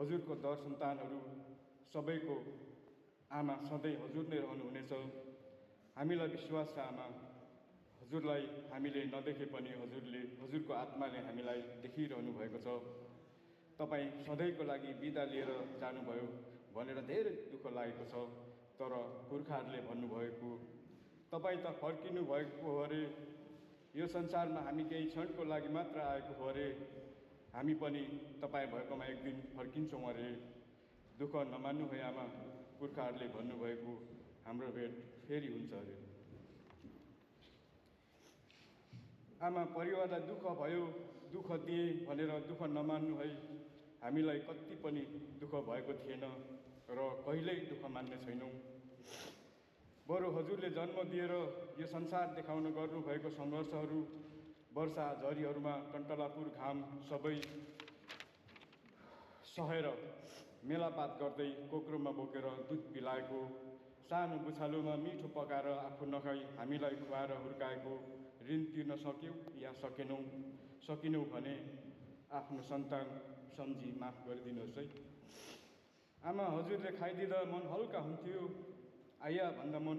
हजुरको दर सन्तानहरू सबैको आमा सधैँ हजुर नै रहनुहुनेछ। हामीलाई विश्वास छ आमा, हजुरलाई हामीले नदेखे पनि हजुरको आत्माले हामीलाई देखिरहनु भएको छ। तपाईँ सधैँको लागि बिदा लिएर जानुभयो भनेर धेरै दुःख लागेको छ। तर पुर्खाहरूले भन्नुभएको तपाईँ त फर्किनु भएको हो अरे, यो संसारमा हामी केही क्षणको लागि मात्र आएको हो अरे, हामी पनि तपाईँ भएकोमा एक दिन फर्किन्छौँ अरे। दुःख नमान्नु है आमा, पुर्खाहरूले भन्नुभएको हाम्रो भेट फेरि हुन्छ अरे। आमा, परिवारलाई दुःख भयो, दुःख दिए भनेर दुःख नमान्नु है। हामीलाई कति पनि दुःख भएको थिएन र कहिल्यै दुःख मान्ने छैनौँ। बरु हजुरले जन्म दिएर यो संसार देखाउन गर्नुभएको सङ्घर्षहरू, वर्षा झरीहरूमा टन्टलापुर घाम सबै सहेर मेलापात गर्दै कोक्रोमा बोकेर दुध पिलाएको, सानो बुछालोमा मिठो पकाएर आफू नखाई हामीलाई खुवाएर हुर्काएको, ऋण तिर्न सक्यौँ या सकिनौँ भने आफ्नो सन्तान सम्झी माफ गरिदिनुहोस् है। आमा, हजुरले खाइदिँदा मन हल्का हुन्थ्यो, आइया भन्दा मन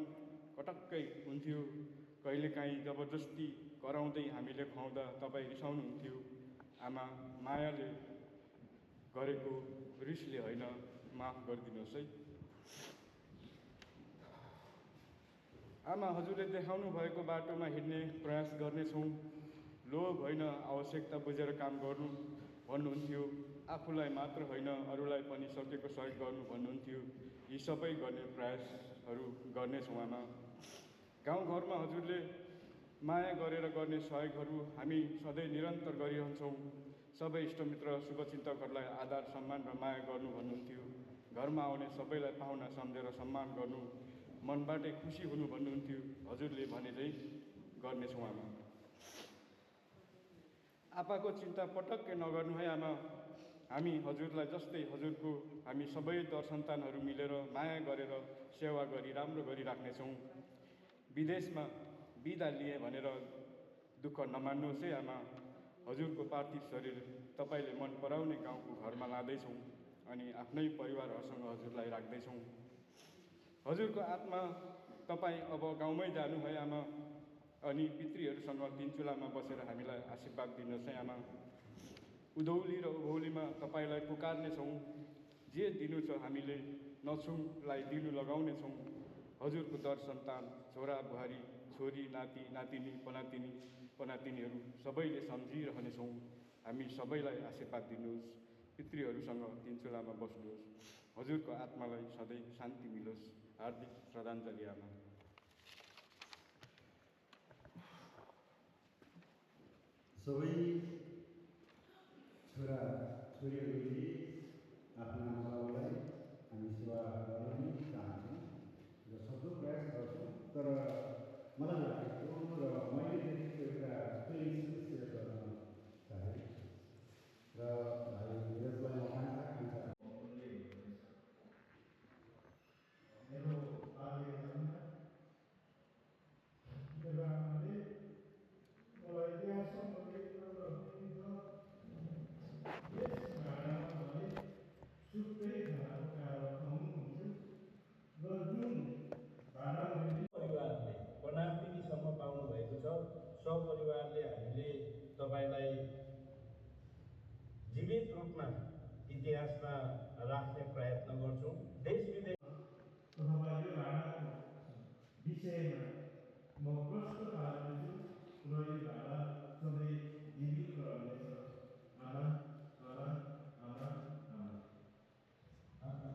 कटक्कै हुन्थ्यो। कहिलेकाहीँ जबरजस्ती कराउँदै हामीले खुवाउँदा तपाईँ रिसाउनुहुन्थ्यो। आमा, मायाले गरेको, रिसले होइन, माफ गरिदिनुहोस् है। आमा, हजुरले देखाउनु भएको बाटोमा हिँड्ने प्रयास गर्नेछौँ। लोभ होइन, आवश्यकता बुझेर काम गर्नु भन्नुहुन्थ्यो। आफूलाई मात्र होइन, अरूलाई पनि सकेको सहयोग गर्नु भन्नुहुन्थ्यो। यी सबै गर्ने प्रयासहरू गर्नेछौँ आमा। गाउँघरमा हजुरले माया गरेर गर्ने सहयोगहरू हामी सधैँ निरन्तर गरिरहन्छौँ। सबै इष्टमित्र शुभचिन्तकहरूलाई आदर सम्मान र माया गर्नु भन्नुहुन्थ्यो। घरमा आउने सबैलाई पाहुना सम्झेर सम्मान गर्नु, मनबाटै खुसी हुनु भन्नुहुन्थ्यो। हजुरले भने चाहिँ गर्नेछौँ आमा। आपाको चिन्ता पटक्कै नगर्नु है आमा। हामी हजुरलाई जस्तै हजुरको हामी सबै दर सन्तानहरू मिलेर माया गरेर सेवा गरी राम्रो गरी राख्नेछौँ। विदेशमा बिदा लिए भनेर दुःख नमान्नुहोस् है आमा। हजुरको पार्थिव शरीर तपाईँले मन पराउने गाउँको घरमा लाँदैछौँ अनि आफ्नै परिवारहरूसँग हजुरलाई राख्दैछौँ। हजुरको आत्मा तपाईँ अब गाउँमै जानु है आमा। अनि पितृहरूसँग तिनचुलामा बसेर हामीलाई आशीर्वाद दिनुहोस् है आमा। उधौली र उभौलीमा तपाईँलाई पुकार्नेछौँ। जे दिनु छ हामीले नछुलाई दिनु लगाउनेछौँ। हजुरको दर सन्तान, छोरा बुहारी, छोरी, नाति नातिनी, पनातिनीहरू सबैले सम्झिरहनेछौँ। हामी सबैलाई आशीर्वाद दिनुहोस्। पितृहरूसँग तिनचुलामा बस्नुहोस्। हजुरको आत्मालाई सधैँ शान्ति मिलोस्। हार्दिक श्रद्धाञ्जली आमा। सबै छोरा छोरीहरूले आफ्ना आमाबाबुलाई हामी सेवा गर्न नै चाहन्छौँ र सक्दो प्रयास गर्छौँ। तर मलाई लागेको र मैले देखेको एउटा फिलिङ्स सेयर गर्न चाहेँ र भाइ यसलाई म आकाङ्क्षा मेरो आमाले मलाई त्यहाँसम्म परिवारले पनातिनीसम्म पाउनु भएको छ। सपरिवारले हामीले तपाईँलाई जीवित रूपमा इतिहासमा राख्ने प्रयत्न गर्छौँ। देश विदेश अथवा यो भाँडाको विषयमा म प्रश्न पार्दैछु र यो भाँडा सधैँ जीवित रहनेछ। आमा आमा आमा आमा आमा।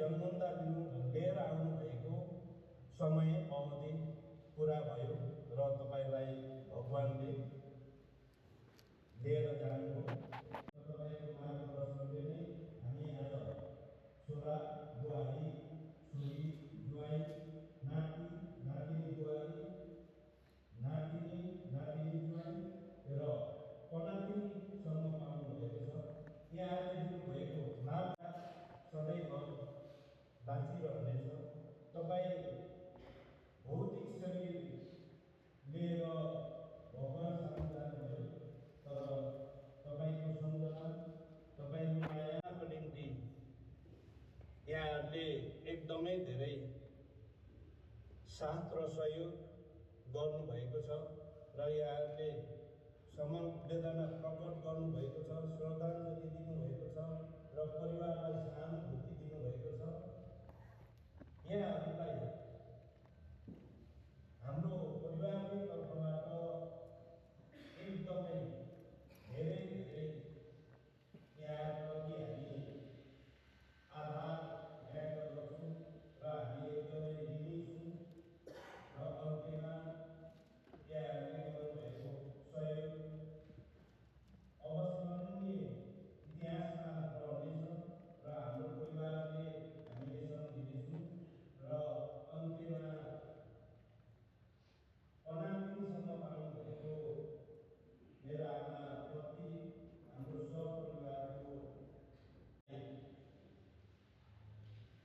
जन्मँदा लिएर आउनुभएको समय अवधि पुरा भयो र तपाईँलाई भगवानले लिएर जानुभयो। तपाईँको मार्गदर्शनले नै हामी आज छोरा बुहारी छोरी जुवाई नाति नातिनी बुहारी नातिनी नातिनी जुवाई र पनातिनीसम्म पाउनुभएको छ। यहाँले दिनुभएको लाभ सदैव बाँचिरहनेछ। तपाईँ भौतिक शरीर लिएर भगवान सामु जानुभयो, तर तपाईँको सम्झना तपाईँको मायाको निम्ति यहाँहरूले एकदमै धेरै साथ र सहयोग गर्नुभएको छ र यहाँहरूले समवेदना प्रकट गर्नुभएको छ, श्रद्धाञ्जली दिनुभएको छ र परिवारलाई सहानुभूति दिनुभएको छ। यहाँहरूलाई हाम्रो परिवारकै तर्फबाट एकदमै धेरै धेरै यहाँप्रति हामी आभार व्यक्त गर्छौँ र हामी एकदमै ऋणी छौँ र अन्त्यमा यहाँहरूले गर्नुभएको सहयोग अवस्मरणीय इतिहासमा रहनेछ र हाम्रो परिवारले हामीले सम्झिनेछौँ र अन्त्यमा पनातिनीसम्म पाउनुभएको मेरो आमाप्रति हाम्रो सपरिवारको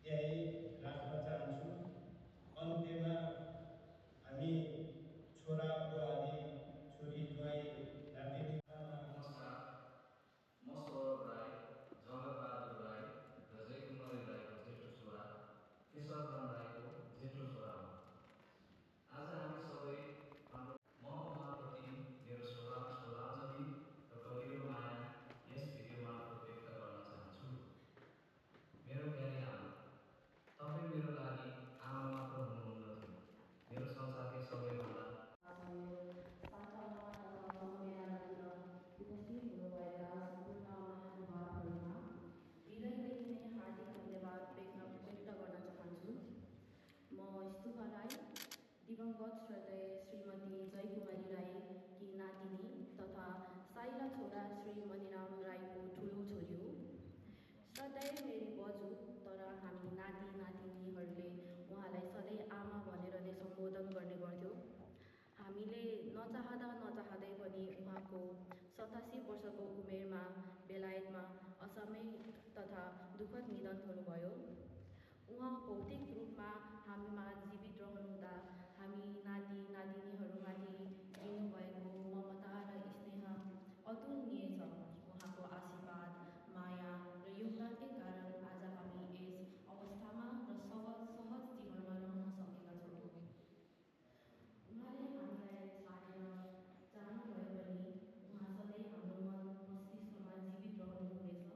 त्यही राख्न चाहन्छु। अन्त्यमा हामी छोरा बुहारी छोरी जुवाई नातिनी नमस्कार, म सौरभ राई, जगत बहादुर राई र जयकुमारी राईको जेठो छोरा केशवराम राईको जेठो छोरा हुँ। आज हामी सबै हाम्रो म उहाँप्रति मेरो श्रद्धाञ्जली र गहिरो माया यस भिडियो मार्फत व्यक्त गर्न चाहन्छु। मेरो प्यारी आमा, तपाईँ मेरो लागि आमा मात्र हुनुहुन्न, मेरो संसारकै सबैभन्दा हृदयदेखि नै हार्दिक धन्यवाद व्यक्त गर्न चाहन्छु। म स्तुभा राई, दिवंगत श्रद्धेय श्रीमती जयकुमारी राईकी नातिनी तथा साइला छोरा श्री मणिराम राईको ठुलो छोरी हो। श्रद्धेय मेरी बजू, तर हामी नाति नातिनीहरूले उहाँलाई सधैँ आमा भनेर नै सम्बोधन गर्ने गर्थ्यौँ। हामीले नचाहँदा नचाहँदै पनि उहाँको 87 वर्षको उमेरमा बेलायतमा असामयिक तथा दुःखद निधन हुनुभयो। उहाँ भौतिक रूपमा हामीमा जीवित रहनुहुँदा हामी नाति नातिनीहरूमाथि दिनुभएको ममता र स्नेह अतुलनीय छ। उहाँको आशीर्वाद, माया र योगदानकै कारण आज हामी यस अवस्थामा र सहज जीवनमा रहन सकेका छौँ। उहाँले हामीलाई छाडेर जानुभए पनि उहाँ सधैँ हाम्रो मन मस्तिष्कमा जीवित रहनुहुनेछ।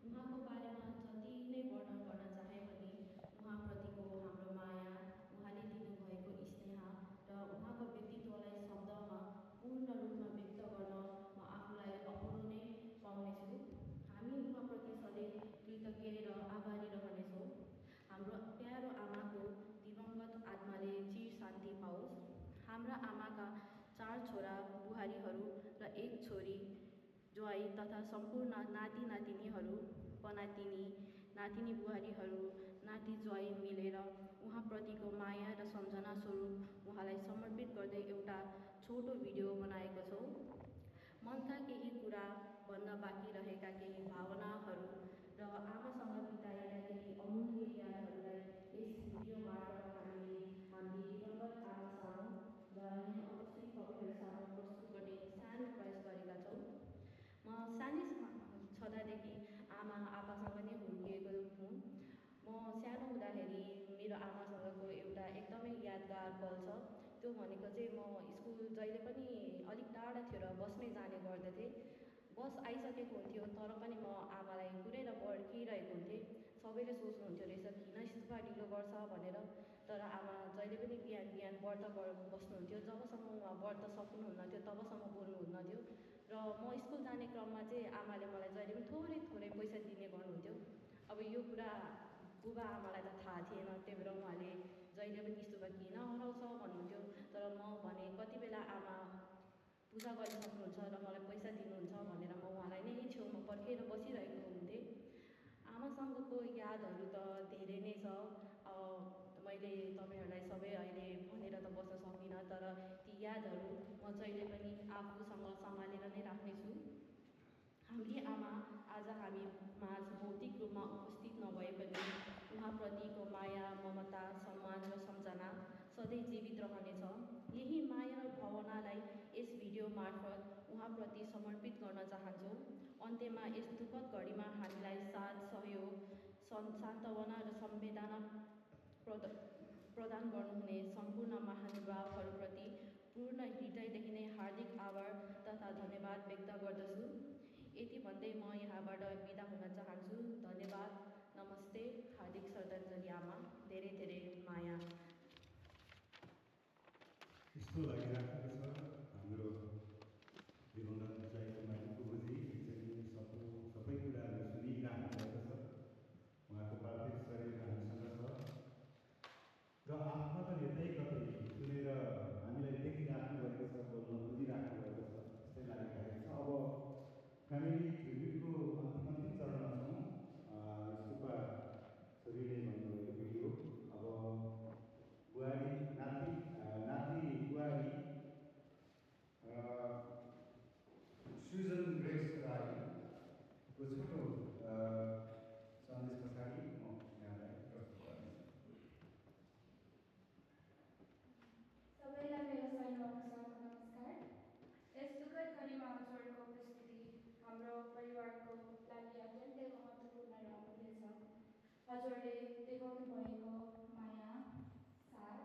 उहाँको बारेमा जति नै वर्णन गर्न चाहे पनि उहाँप्रतिको हाम्रो माया, उहाँले दिनुभएको स्नेह र उहाँको व्यक्तित्वलाई शब्दमा पूर्ण रूपमा व्यक्त गर्न म आफूलाई अपुरो नै पाउनेछु। हामी उहाँप्रति सधैँ कृतज्ञ र आभारी रहनेछौँ। हाम्रो प्यारो आमाको दिवंगत आत्माले चिर शान्ति पाओस्। हाम्रा आमाका 4 छोरा बुहारीहरू र 1 छोरी जुवाई तथा सम्पूर्ण नाति नातिनीहरू, पनातिनी, नातिनी बुहारीहरू, नाति जुवाई मिलेर उहाँप्रतिको माया र सम्झना स्वरूप उहाँलाई समर्पित गर्दै एउटा छोटो भिडियो बनाएको छौँ। मनका केही कुरा भन्न बाँकी रहेका केही भावनाहरू र आमासँग बिताएका केही अमूल्य यादहरूलाई यस भिडियो मार्फत हामीले हाम्री दिवंगत आमा सामु र यहाँ उपस्थित सबैहरू सामु प्रस्तुत गर्ने सानो प्रयास गरेका छौँ। म सानै छँदादेखि आमा आप्पासँग नै हुर्किएको हुँ। म सानो हुँदाखेरि मेरो आमासँगको एउटा एकदमै यादगार पल छ। त्यो भनेको चाहिँ म स्कुल जहिले पनि अलिक टाढा थियो र बसमै जाने गर्दथेँ। बस आइसकेको हुन्थ्यो तर पनि म आमालाई कुरेर पर्खिरहेको हुन्थेँ। सबैले सोच्नुहुन्थ्यो रहेछ किन यस्तो ढिलो गर्छ भनेर, तर आमा जहिले पनि बिहान बिहान व्रत बस्नुहुन्थ्यो। जबसम्म उहाँ व्रत सक्नुहुन्न थियो तबसम्म बोल्नुहुन्न थियो र म स्कुल जाने क्रममा चाहिँ आमाले मलाई जहिले पनि थोरै थोरै पैसा दिने गर्नुहुन्थ्यो। अब यो कुरा बुबा आमालाई त थाहा थिएन, त्यही भएर उहाँले जहिले पनि स्तुपा किन हराउँछ भन्नुहुन्थ्यो। तर म भने कति बेला आमा पूजा गर्न सक्नुहुन्छ र मलाई पैसा दिनुहुन्छ भनेर म उहाँलाई नै छेउमा पर्खेर बसिरहेको हुन्थेँ। आमासँगको यादहरू त धेरै नै छ। मैले तपाईँहरूलाई सबै अहिले भनेर त बस्न सकिनँ, तर ती यादहरू म जहिले पनि आफूसँग सम्हालेर नै राख्नेछु। हाम्री आमा आज हामी माझ भौतिक रूपमा उपस्थित नभए पनि उहाँप्रतिको माया, ममता, सम्मान र सम्झना सधैँ जीवित रहनेछ। यही माया र भावनालाई यस भिडियो मार्फत उहाँप्रति समर्पित गर्न चाहन्छु। अन्त्यमा यस दुःखद घडीमा हामीलाई साथ, सहयोग, सान्त्वना र संवेदना प्रदान गर्नुहुने सम्पूर्ण महानुभावहरूप्रति पूर्ण हृदयदेखि नै हार्दिक आभार तथा धन्यवाद व्यक्त गर्दछु। यति भन्दै म यहाँबाट बिदा हुन चाहन्छु। धन्यवाद, नमस्ते, हार्दिक श्रद्धाञ्जली आमा, धेरै धेरै माया। यस्तो लागिराखेको छ हाम्रो दिवंगत जयकुमारी गुरुजी चाहिँ सबै कुराहरू सुनिराख्नु भएको छ। उहाँको पार्थिव शरीर हामीसँग छ र आत्मा पनि यतै कतै सुनेर हामीलाई देखिराख्नु भएको छ, बोल्न खोजिराख्नु भएको छ, त्यस्तै लागिरहेको छ। अब फ्यामिली ट्रिब्युटको अन्तिम चरणमा छौँ। स्तुपा छोरीले भन्नुभएको भिडियो। अब बुहारी नाति बुहारी सुजन ग्रेस राईको छोटो सन्देश पछाडि म यहाँलाई प्रस्तुत गर्नेछु। सबैलाई मेरो सैनिक नमस्कार। यस दुःखद घडीमा हजुरहरूको उपस्थिति हाम्रो परिवारको लागि अत्यन्तै महत्त्वपूर्ण र अमूल्य छ। हजुरले देखाउनु भएको माया, साथ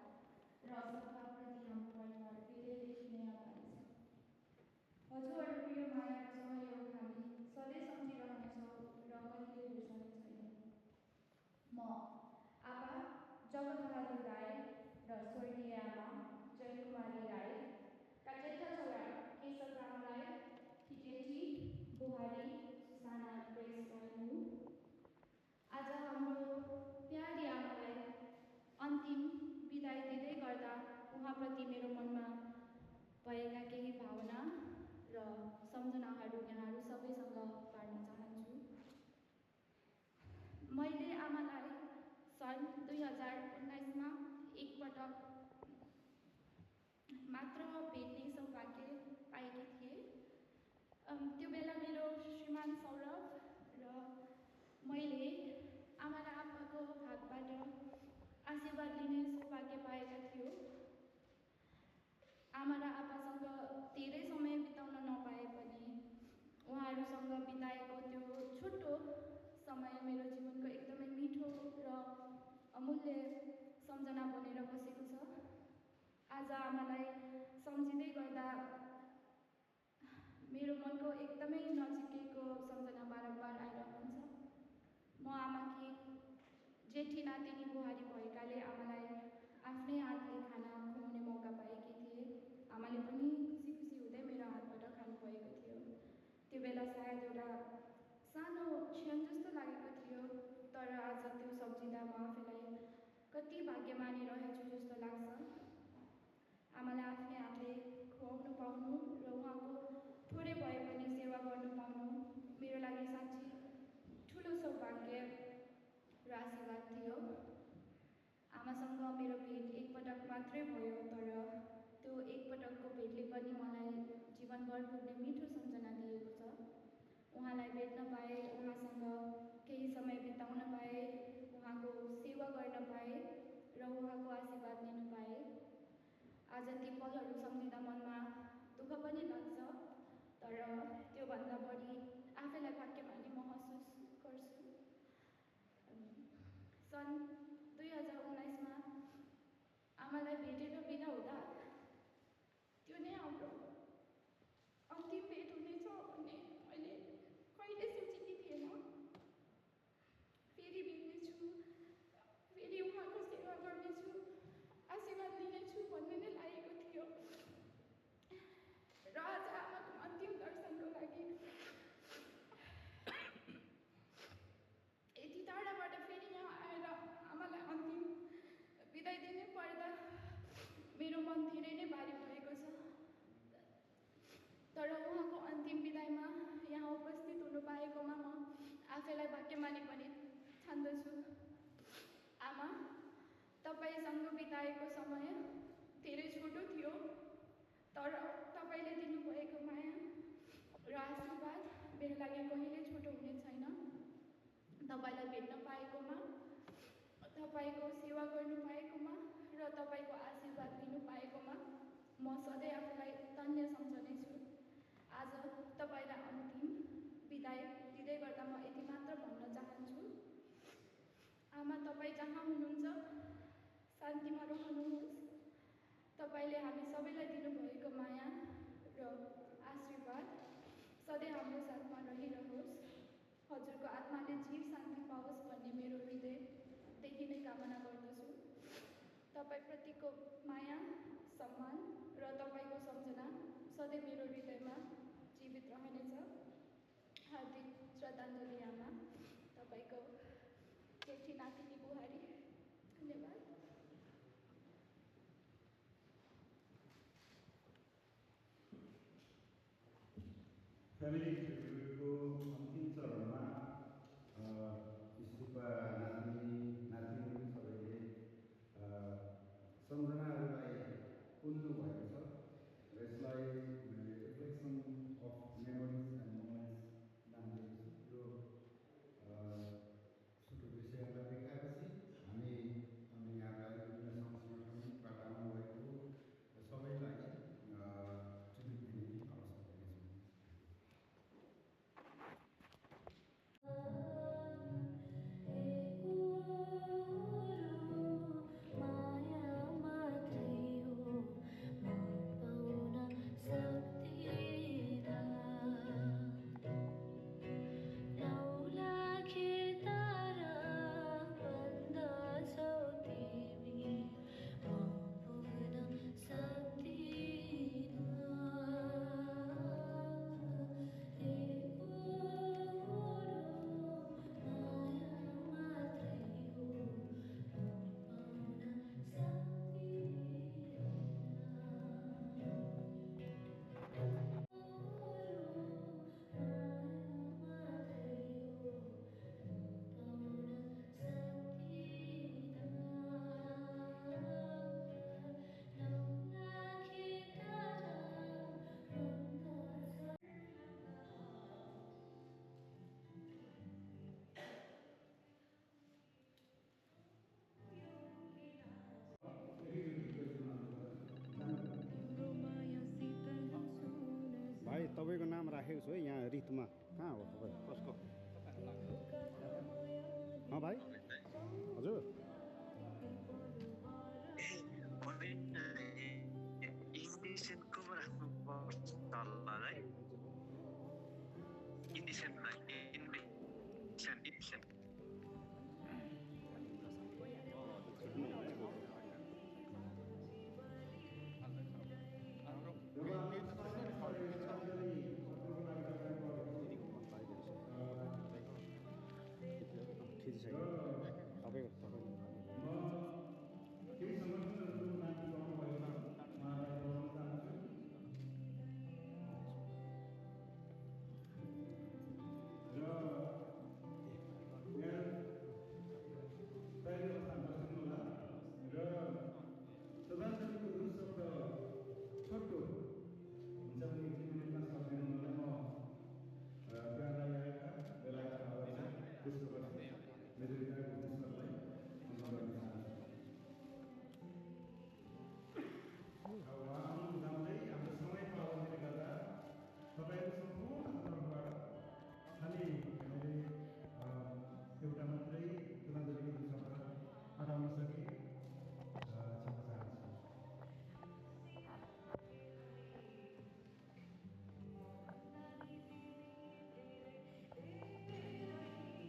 र सद्भावप्रति हाम्रो परिवार हृदयदेखि नै आभारी छ। हजुरहरूको यो माया र सहयोग हामी सधैँ सम्झिरहनेछौँ र कहिले बिर्सने छैनौँ। म आमा जगतबहादुर राई र स्वर्गीय आमा जयकुमारी राईका जेठा छोरा केशव राम राई, जेठी बुहारी सुसाना ग्रेस राई हुँ। आज हाम्रो प्यारी आमालाई अन्तिम बिदाई दिँदै गर्दा उहाँप्रति मेरो मनमा भएका केही भावना र सम्झनाहरू यहाँहरू सबैसँग बाँड्न चाहन्छु। मैले आमालाई सन् 2019मा एकपटक मात्र भेट्ने सौभाग्य पाएकी थिएँ। त्यो बेला मेरो श्रीमान सौरभ र मैले आमा र आप्पाको हातबाट आशीर्वाद लिने सौभाग्य पाएका थियौँ। आमा र आप्पासँग धेरै समय बिताउन नपाए पनि उहाँहरूसँग बिताएको त्यो छोटो समय मेरो जीवनको एकदमै मिठो र अमूल्य सम्झना बनेर बसेको छ। आज आमालाई सम्झिँदै गर्दा मेरो मनको एकदमै नजिकैको सम्झना बारम्बार आइरहन्छ। म आमाकी जेठी नातिनी बुहारी भएकाले आमालाई आफ्नै हातले खाना खुवाउने मौका पाएकी थिएँ। आमाले पनि खुसी खुसी हुँदै मेरो हातबाट खानुभएको थियो। त्यो बेला सायद एउटा सानो क्षण जस्तो लागेको थियो, तर आज त्यो सम्झिँदा म आफैलाई कति भाग्यमानी रहेछु जस्तो लाग्छ। आमालाई आफ्नै हातले खुवाउनु पाउनु र उहाँको थोरै भए पनि सेवा गर्नु पाउनु मेरो लागि साँच्चै ठुलो सौभाग्य र आशीर्वाद थियो। आमासँग मेरो भेट एकपटक मात्रै भयो, तर त्यो एकपटकको भेटले पनि मलाई जीवनभर पुग्ने मिठो सम्झना दिएको छ। उहाँलाई भेट्न पाएँ, उहाँसँग केही समय बिताउन पाएँ, उहाँको सेवा गर्न पाएँ र उहाँको आशीर्वाद लिन पाएँ। आज ती पलहरू सम्झिँदा मनमा दुःख पनि लाग्छ, तर त्योभन्दा बढी आफैलाई भाग्यमानी महसुस गर्छु। सन् 2019मा आमालाई भेटेर बिदा हुँदा त्यो नै हाम्रो अन्तिम भेट हुनेछ भन्ने मैले कहिले सोचेकी थिएन। फेरि भेट्नेछु, फेरि उहाँको सेवा गर्नेछु, आशीर्वाद लिनेछु भन्ने नै लागेको थियो। र आज आमाको अन्तिम दर्शनको लागि यति टाढाबाट फेरि यहाँ आएर मन धेरै नै भारी भएको छ। तर उहाँको अन्तिम विदाईमा यहाँ उपस्थित हुनु पाएकोमा म आफैलाई भाग्यमानी पनि ठान्दछु। आमा, तपाईसँग बिताएको समय धेरै छोटो थियो, तर तपाईँले दिनुभएको माया र आशीर्वाद मेरो लागि कहिले छोटो हुने छैन। तपाईँलाई भेट्न पाएकोमा, तपाईँको सेवा गर्नु पाएकोमा र तपाईँको आशीर्वाद लिनु पाएकोमा म सधैँ आफूलाई धन्य सम्झनेछु। आज तपाईँलाई अन्तिम बिदाई दिँदै गर्दा म यति मात्र भन्न चाहन्छु। आमा, तपाईँ जहाँ हुनुहुन्छ शान्तिमा रहनुहोस्। तपाईँले हामी सबैलाई दिनुभएको माया र आशीर्वाद सधैँ हाम्रो साथमा रहिरहोस्। हजुरको आत्माले जीव शान्ति पाओस् भन्ने मेरो हृदयदेखि नै कामना गर्दछु। तपाईँप्रतिको माया, सम्मान र तपाईँको सम्झना सधैँ मेरो हृदयमा जीवित रहनेछ। हार्दिक श्रद्धाञ्जली आमा, तपाईँको जेठी नातिनी बुहारी। धन्यवाद। फ्यामिली ट्रिब्युटको अन्तिम चरणमा स्तुपा नातिनीहरू सबैले सम्झनाहरूलाई पुन्नु भएको छ र यसलाई मैले reflection of memories and moments नाम दिएको छु। यो छोटो विषयहरूलाई देखाएपछि हामी यहाँलाई विभिन्न सङ्गठनबाट आउनुभएको सबैलाई ट्रिब्युट दिने अवसर दिनेछौँ। भाइ, तपाईँको नाम राखेको छु है यहाँ रितमा। कहाँ हो तपाईँ? कसको? भाइ हजुर,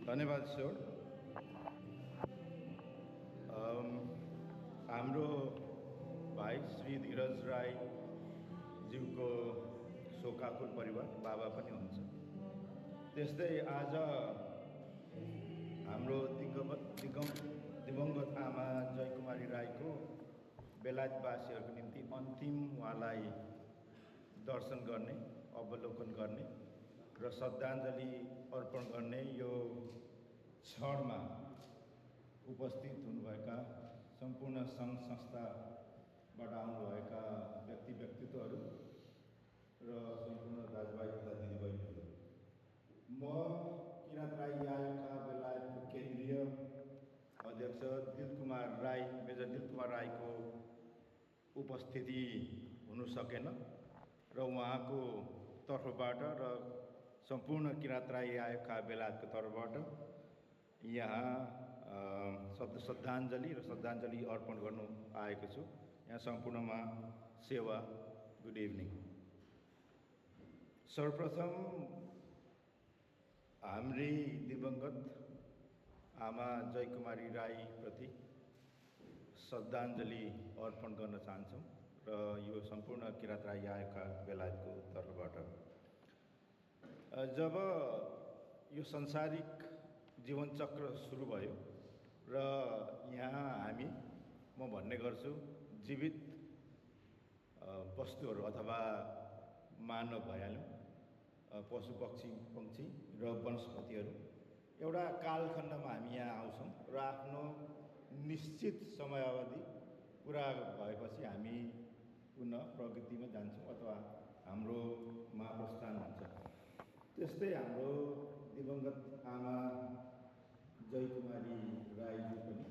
धन्यवाद सर। हाम्रो भाइ श्री धीरज राई ज्यूको शोकाकुल परिवार बाबा पनि हुन्छ। त्यस्तै आज हाम्रो दिवंगत आमा जयकुमारी राईको बेला बेलायतवासीहरूको निम्ति अन्तिम उहाँलाई दर्शन गर्ने, अवलोकन गर्ने र श्रद्धाञ्जली अर्पण गर्ने यो क्षणमा उपस्थित हुनुभएका सम्पूर्ण सङ्घ संस्थाबाट आउनुभएका व्यक्तित्वहरू र सम्पूर्ण दाजुभाइ तथा दिदीबहिनीहरू, म किरात राई आयोगका बेलायतको केन्द्रीय अध्यक्ष दिलकुमार राई, मेजर दिलकुमार राईको उपस्थिति हुनु सकेन र उहाँको तर्फबाट र सम्पूर्ण किरात राई आयोगका बेलायतको तर्फबाट यहाँ श्रद्धाञ्जली अर्पण गर्नु आएको छु। यहाँ सम्पूर्णमा सेवा। Good evening. सर्वप्रथम हाम्री दिवंगत आमा जयकुमारी राई प्रति श्रद्धाञ्जली अर्पण गर्न चाहन्छौँ र यो सम्पूर्ण किरात राई आयोगका बेलायतको तर्फबाट। जब यो संसारिक जीवनचक्र सुरु भयो र यहाँ हामी, म भन्ने गर्छु, जीवित वस्तुहरू अथवा मानव भइहाल्यौँ, पशु पक्षी र वनस्पतिहरू एउटा कालखण्डमा हामी यहाँ आउँछौँ र आफ्नो निश्चित समयावधि पुरा भएपछि हामी पुनः प्रकृतिमा जान्छौँ अथवा हाम्रो महाप्रस्थान हुन्छ। त्यस्तै हाम्रो दिवंगत आमा जयकुमारी राईजी पनि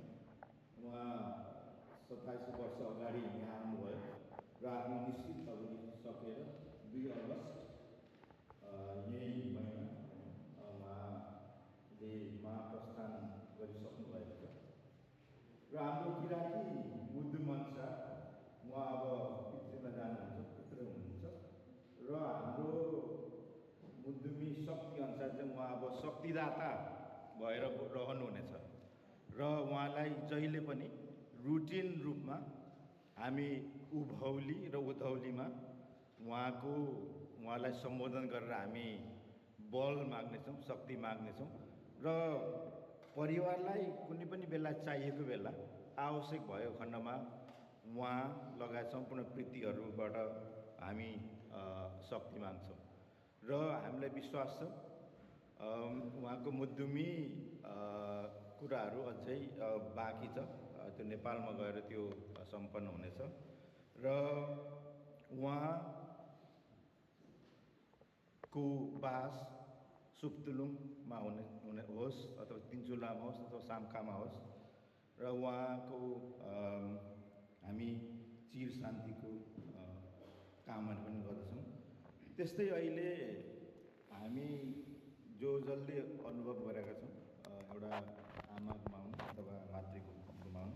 उहाँ 27 वर्ष अगाडि यहाँ आउनुभयो र आफ्नो निश्चित अवधि सकेर 2 अगस्त यही महिना उहाँले महाप्रस्थान गरिसक्नु भएको छ र हाम्रो किराँती बुद्ध मनसा उहाँ अब पितृमा जानुहुन्छ, पितृ हुनुहुन्छ र हाम्रो मुद्दुमी शक्ति अनुसार चाहिँ उहाँ अब शक्तिदाता भएर रहनुहुनेछ र उहाँलाई जहिले पनि रुटिन रूपमा हामी उभौली र उधौलीमा उहाँलाई सम्बोधन गरेर हामी बल माग्नेछौँ, शक्ति माग्नेछौँ र परिवारलाई कुनै पनि बेला चाहिएको बेला आवश्यक भएको खण्डमा उहाँ लगायत सम्पूर्ण कृतिहरूबाट हामी शक्ति माग्छौँ र हामीलाई विश्वास छ उहाँको मुद्दुमी कुराहरू अझै बाँकी छ, त्यो नेपालमा गएर त्यो सम्पन्न हुनेछ र उहाँको बास सुप्तुलुङमा हुने होस् अथवा तिनचुलामा होस् अथवा सामखामा होस् र उहाँको हामी चिर शान्तिको कामना पनि गर्दछौँ। त्यस्तै अहिले हामी जसले अनुभव गरेका छौँ एउटा आमा गुमाउनु अथवा मातृ गुमाउनु,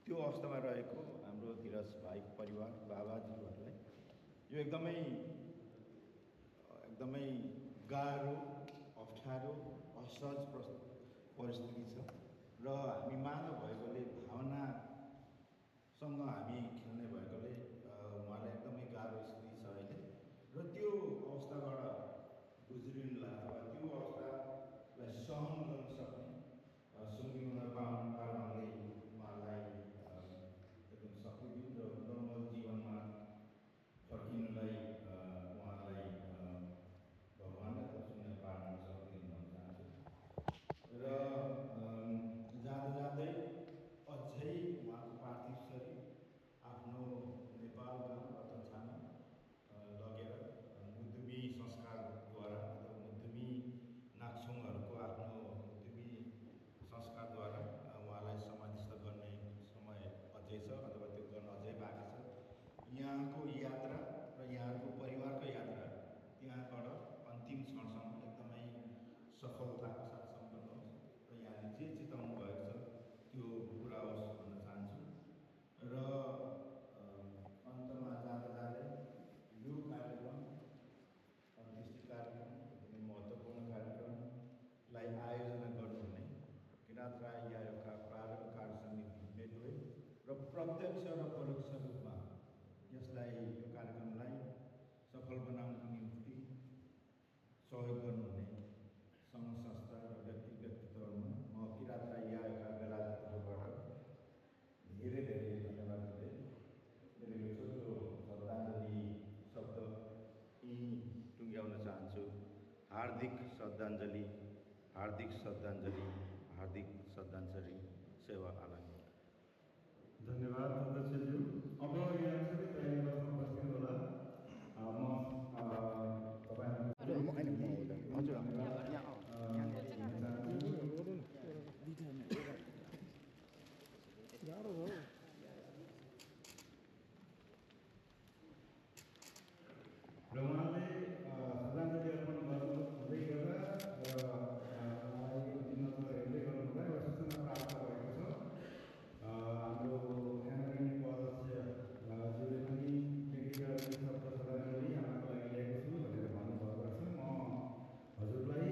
त्यो अवस्थामा रहेको हाम्रो धीरज भाइको परिवार, बाबाजीहरूलाई यो एकदमै गाह्रो, अप्ठ्यारो, असहज परिस्थिति छ र हामी मानव भएकोले, भावनासँग हामी खेल्ने भएकोले उहाँलाई एकदमै गाह्रो स्थिति छ अहिले र त्यो अवस्थाबाट गुज्रिनुलाई अथवा त्यो अवस्थालाई सहन गर्न सक्ने सुँगिन पाउनाले उहाँलाई एकदम शक्ति दिउँ र नर्मल जीवनमा फर्किनुलाई उहाँलाई भगवानले शून्य पार्न शक्ति दिन भन्न चाहन्छु र जाँदै अझै उहाँको पार्थिव शरीर आफ्नो नेपाल गाउँ रतनछामा लगेर मुद्दुमी संस्कारद्वारा अथवा मुद्दुमी नाक्छौङहरूको आफ्नो मुद्दुमी संस्कारद्वारा उहाँलाई समाधिस्थ गर्ने समय अझै छ अथवा त्यो गर्न अझै बाँकी छ। यहाँको यात्रा र यहाँको परिवारको यात्रा त्यहाँबाट अन्तिम क्षणसम्म एकदमै सफलताको साथ सम्पन्न होस् र यहाँले जे चिताउनु भएको छ त्यो पुरा होस् भन्न चाहन्छु र अन्तमा जाँदै यो कार्यक्रम, अन्त्येष्टि कार्यक्रम, एकदमै महत्त्वपूर्ण कार्यक्रमलाई आयोजना गर्नुहुने किरात राई आयोगका प्रारम्भ कार्य समिति मेटवे र प्रत्यक्ष र परोक्ष रूपमा यसलाई यो कार्यक्रमलाई सफल बनाउनको निम्ति सहयोग गर्नुहुने सङ्घ संस्था र व्यक्तित्वहरूमा म किरात राई आयोगका बेलायतको तर्फबाट धेरै धेरै धन्यवाद दिँदै श्रद्धाञ्जली, हार्दिक श्रद्धाञ्जली, हार्दिक श्रद्धाञ्जली सेवा आलाङ। धन्यवाद अध्यक्षज्यू। अब यहाँ सबै तयारी बस्न बस्नु होला। र उहाँले श्रद्धाञ्जली अर्पण गर्नु हुँदै गर्दा उहाँलाई अन्तिम नजर हेर्दै गर्नुभयो। एउटा सूचना प्राप्त भएको छ। हाम्रो एनआरएनको अध्यक्षज्यूले पनि व्यक्तिगत शब्द श्रद्धाञ्जली आमाको लागि ल्याएको छु भनेर भन्नुभएको छ। म हजुरलाई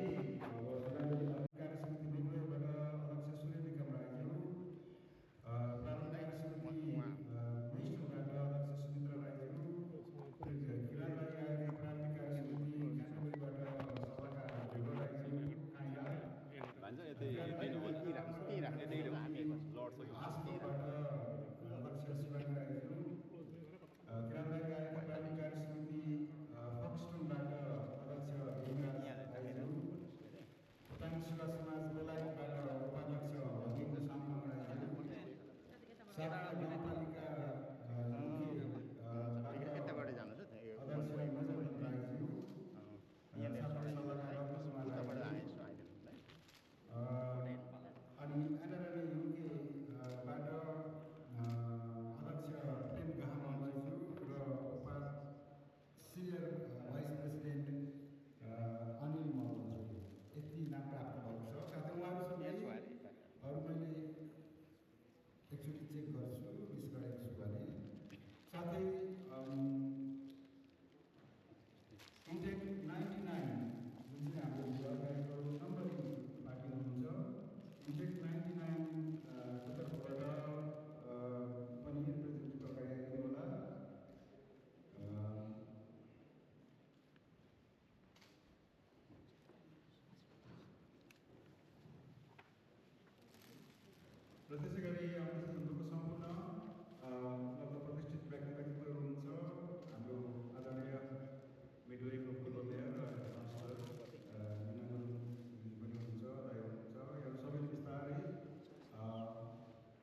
श्रद्धाञ्जली कार्य समिति निर्णयबाट अध्यक्ष सूर्यविक्रम राईज्यू, प्रारम्भ कार्य समिति मेस्टबाट अध्यक्ष सुमित्रा राईज्यू, किरान राई आयोगका प्रारम्भिक कार्य समिति काठमाडौँबाट सभाका ढेलो राईज्यू, काइला आसनबाट अध्यक्ष शिवानी राईज्यू, किरान राई आयोगका प्रारम्भिक कार्य समिति फक्सटोनबाट अध्यक्ष भीमराज राईज्यू, खोटाङ सेवा समाज बेलायतबाट उपाध्यक्ष हकिम साम्पाङ राईज्यू, सातमा गाउँपालिका अध्यक्ष मजमन राईज्यू, सातमा सभाका रत्नकुमार राईज्यू, अनि एनआरएल युकेबाट अध्यक्ष प्रेम गहमान राईज्यू र सिनियर भाइस प्रेसिडेन्ट अनिल मल्लज्यू, यति नाम प्राप्त भएको छ। साथै उहाँहरू सबै अरू मैले एकचोटि चेक गर्छु मिस गरेको छु भने। साथै इन्टेक 99 जुन चाहिँ हाम्रो अगाडिको नम्बरिङ पार्टी हुनुहुन्छ, इन्टेक 99 को तर्फबाट पनि रिप्रेजेन्टेटिभ अगाडि आइदिनु होला। र त्यसै गरी हाम्रो सदनको सम्पूर्ण लगभग प्रतिष्ठित व्यक्तित्वहरू हुनुहुन्छ। हाम्रो आदरणीय मिडवेको पूर्व मेयर सांसद मिना गुरुङ पनि हुनुहुन्छ, राई हुनुहुन्छ। यो सबैले बिस्तारै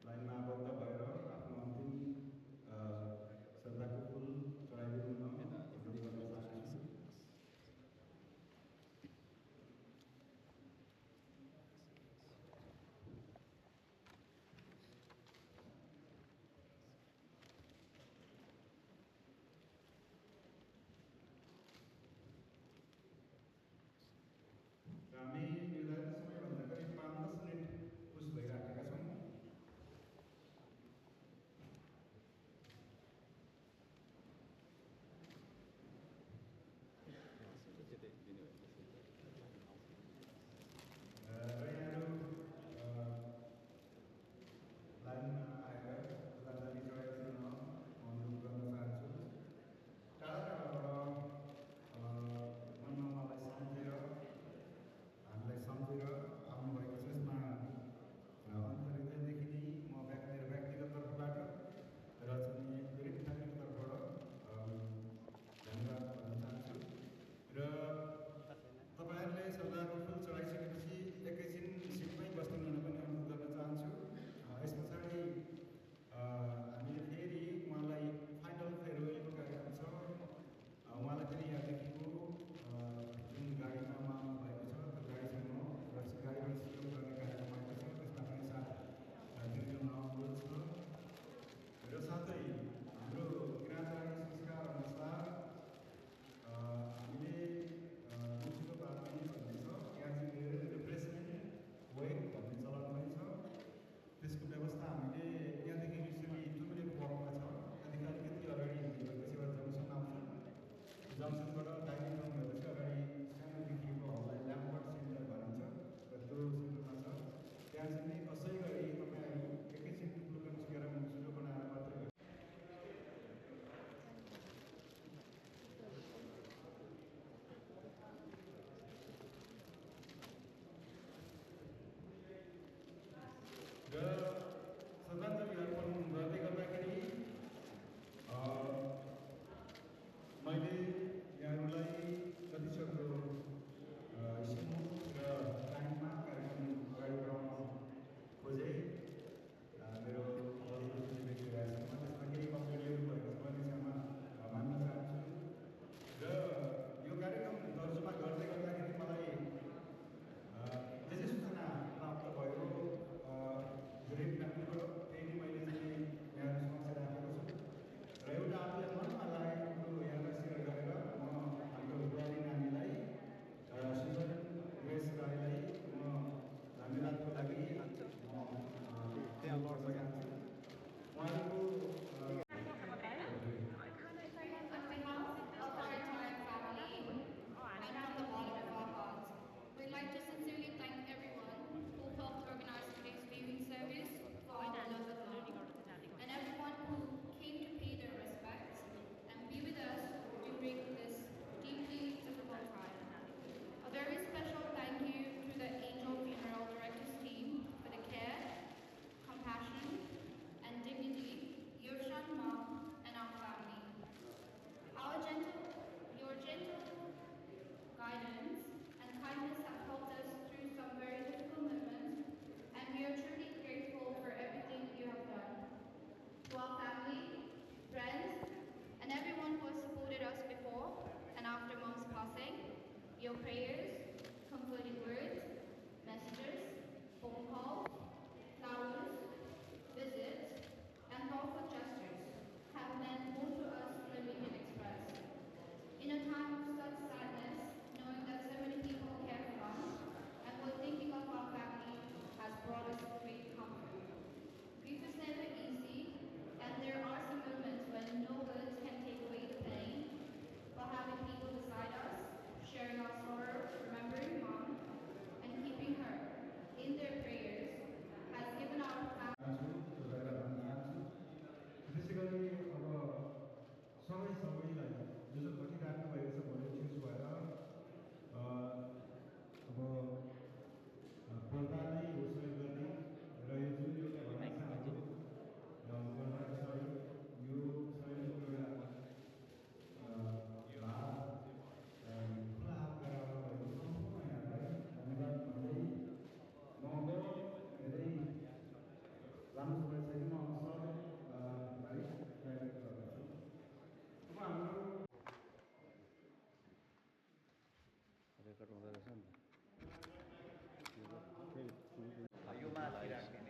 लाइनमा आबद्ध भएर आफ्नो अन्तिम श्रद्धाको फुल चढाइदिनु हुन अनुरोध गर्न चाहन्छु। लामो समय छैन म सरलाई स्वागत गर्दछु। अब हाम्रो रेकर्ड हुँदो रहेछ नि यो माथि राख्ने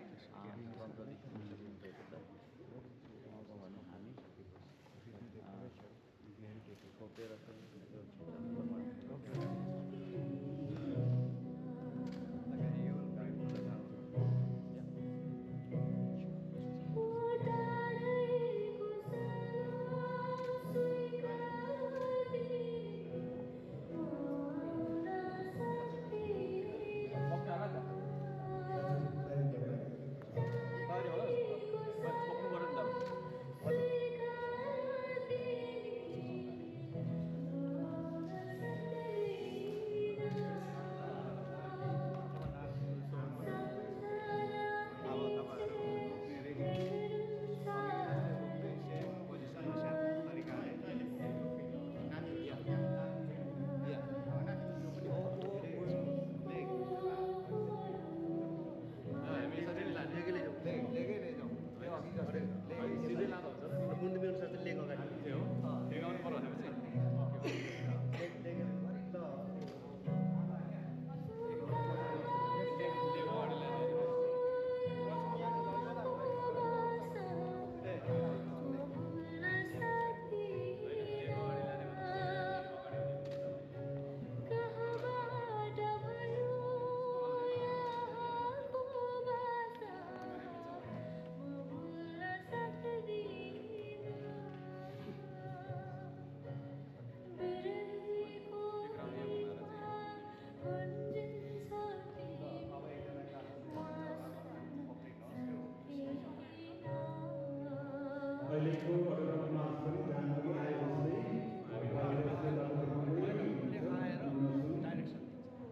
अहिलेको अडरमा पनि जानकारी आएपछि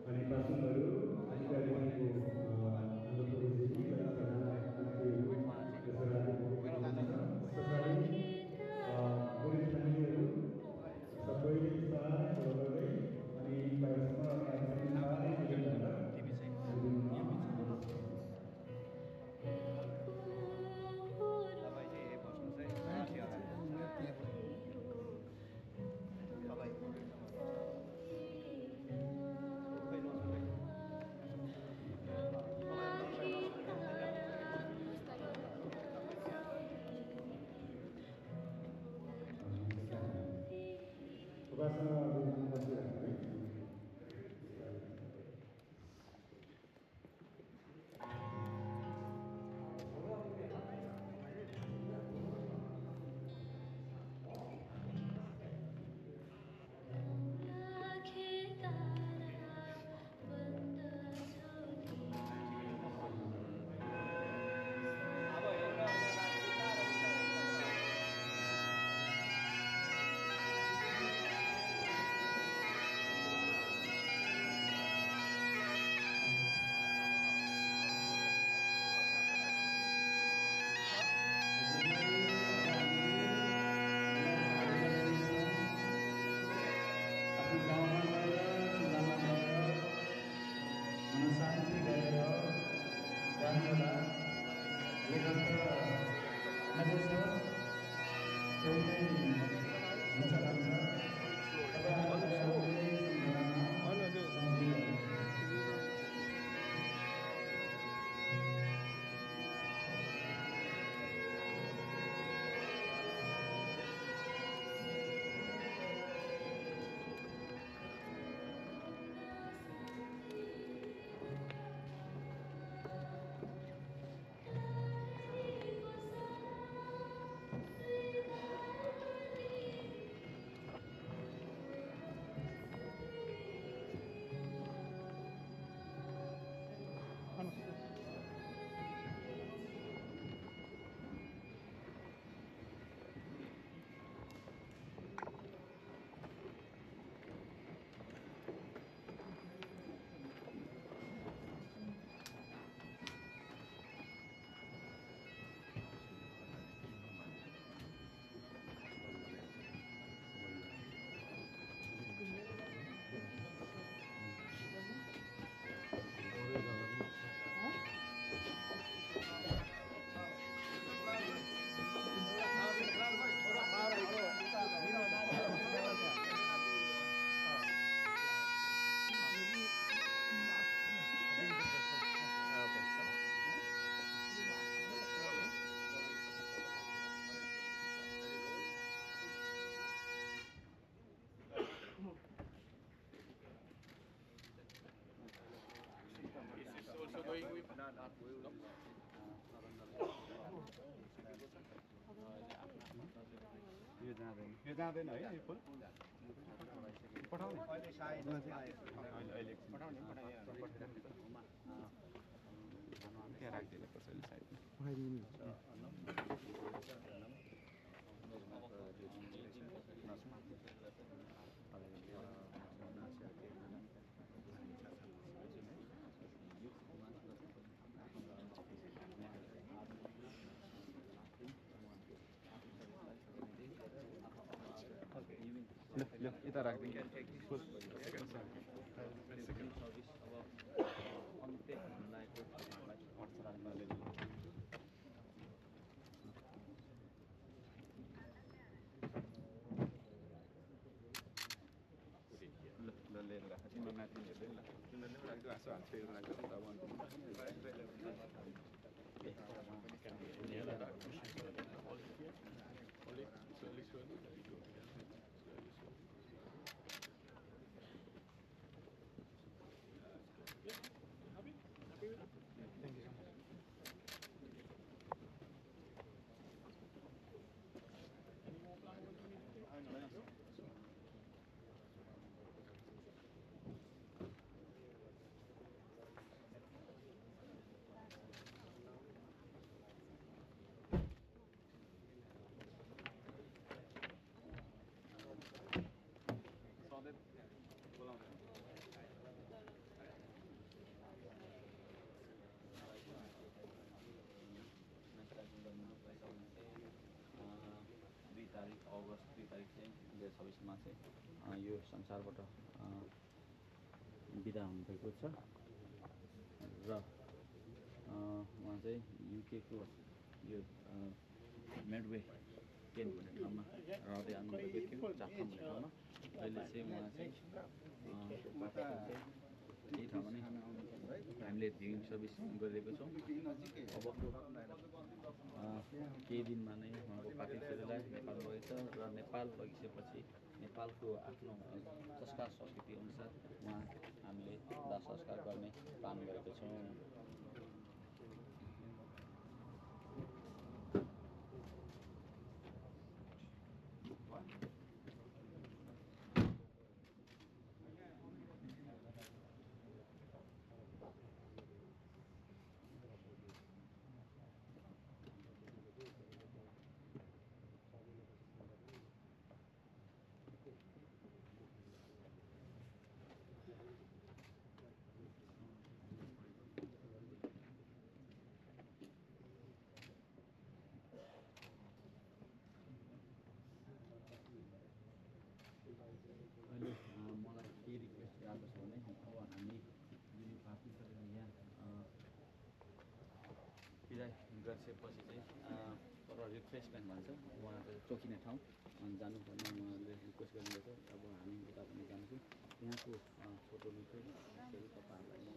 अनि पासनहरू अधिकारीहरूको हाम्रो प्रदेशदेखि प्रधानमन्त्रीहरू पुलिस फ्यामिलीहरू सबैले बिस्तारै फलो गर्दै अनि बाहिरसम्म यो जाँदैन है यो फुल पठाउने अहिले सायद अहिले पठाउने त्यहाँ राखिदिनु पर्छ अहिले साइड ल यता राखिदिनु लिएर राख तिम्रो नातिनीहरूले ल तिमीहरूले पनि राख्दो हाँसो हाल्छ राख्दो अगस्त 2 तारिक चाहिँ 2026मा चाहिँ यो संसारबाट बिदा हुनुभएको छ र उहाँ चाहिँ युकेको यो मेडवे केन भन्ने ठाउँमा रहँदै आउनुभएको थियो चाथम भन्ने ठाउँमा अहिले चाहिँ उहाँ चाहिँ यही ठाउँमा नै हामीले भिउइङ सर्भिस गरिरहेको छौँ अब केही दिनमा नै उहाँको पार्थिव शरीरलाई नेपाल लगेछ र नेपाल लगिसकेपछि नेपालको आफ्नो संस्कार संस्कृति अनुसार उहाँ हामीले दाह संस्कार गर्ने प्लान गरेको छौँ। मलाई के रिक्वेस्ट गएको छ भने अब हामी जुन पार्टी गरेर यहाँ बिदाय गरिसकेपछि चाहिँ तर रिफ्रेसमेन्ट भन्छ उहाँ चाहिँ चोखिने ठाउँ जानुपर्ने उहाँले रिक्वेस्ट गर्नुभएको छ। अब हामी उता पनि जान्छौँ त्यहाँको फोटो भिडियोहरू तपाईँहरूलाई म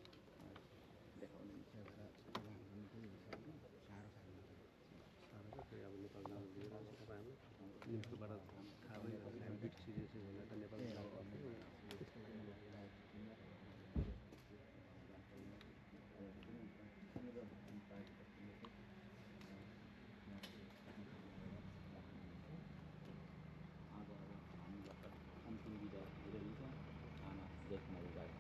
देखाउने इच्छा छ। अब हामी पनि साह्रो फेरि अब नेपाल जानु लिएर आउँछ तपाईँ हाम्रो न्युजबाट थाहा भइरहेको बिट सिरियस भनेर त नेपाल अन्तिम बिदा दिइरहन्छ आमा जयकुमारी राई।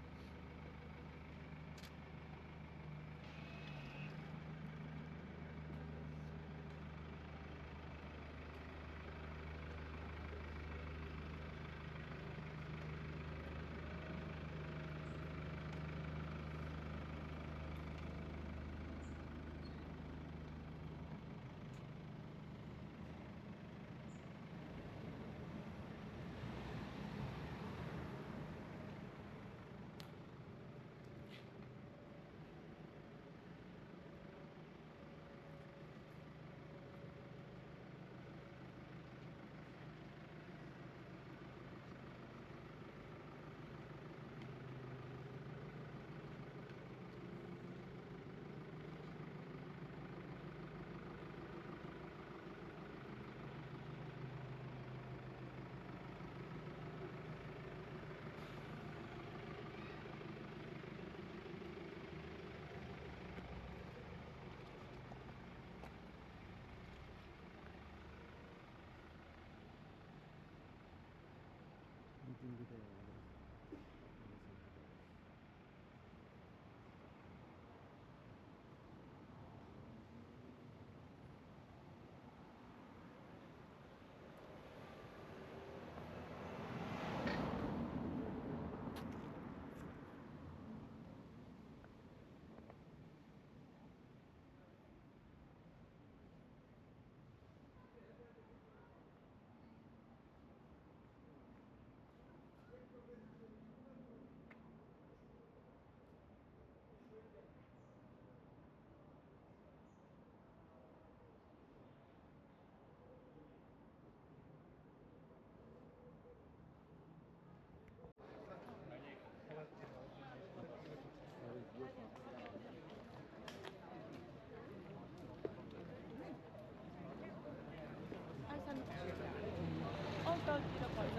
तलतिर पर्छ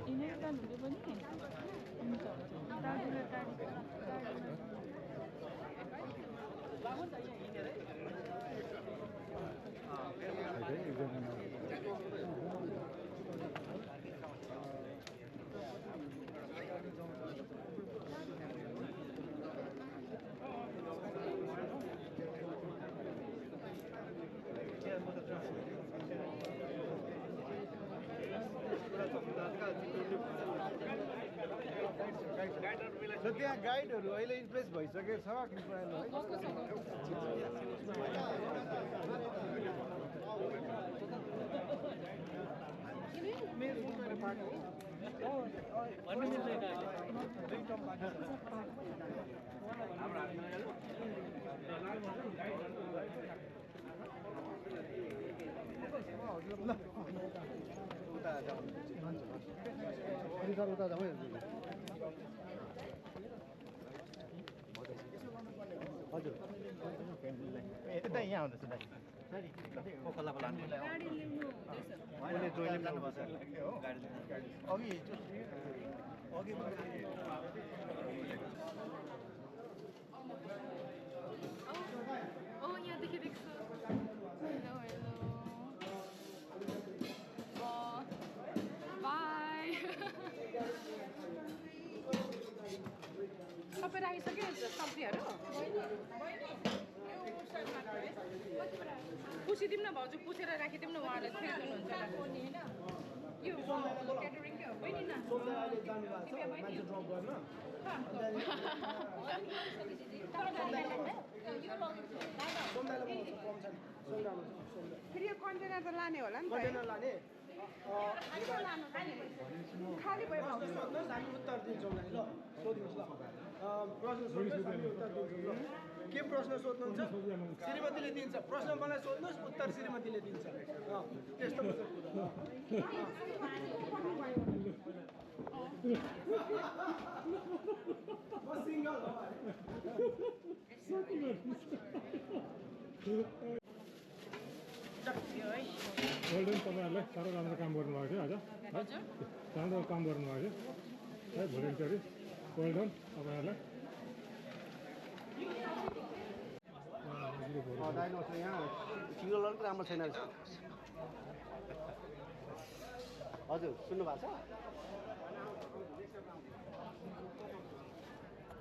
यिनै एउटा हुँदै पनि हुन्छ टाढीतिर र त्यहाँ गाइडहरू अहिले इन्प्लेस भइसकेको छ कृपयाले उता जाऊ हजुर यता यहाँ आउँदैछ दाइ कसलाई बोलाउनु मैले जोइले जानुभएको अघि अघि यहाँदेखि देख्छु सबै राखिसक्यो सब्जीहरू पुसिदिउँ न भाउजू पुसेर राखिदिउँ न उहाँले फेर्नुहुन्छ यो क्याटरिङ के हो बहिनी न फेरि यो कन्टेनर त लाने होला नि कन्टेनर लाने खाली भयो सोध्नुहोस् हामी उत्तर दिन्छौँ ल सोध्नुहोस् ल प्रश्न सोध्नुहोस् हामी उत्तर दिन्छौँ ल के प्रश्न सोध्नुहुन्छ श्रीमतीले दिन्छ प्रश्न मलाई सोध्नुहोस् उत्तर श्रीमतीले दिन्छ त्यस्तो म सिङ्गल गोल्डन तपाईँहरूलाई साह्रो राम्रो काम गर्नुभएको थियो आज है राम्रो काम गर्नुभएको थियो है भोलिन्टियरी गोल्डन तपाईँहरूलाई यहाँ सिङ्गल अलिक राम्रो छैन हजुर सुन्नु भएको छ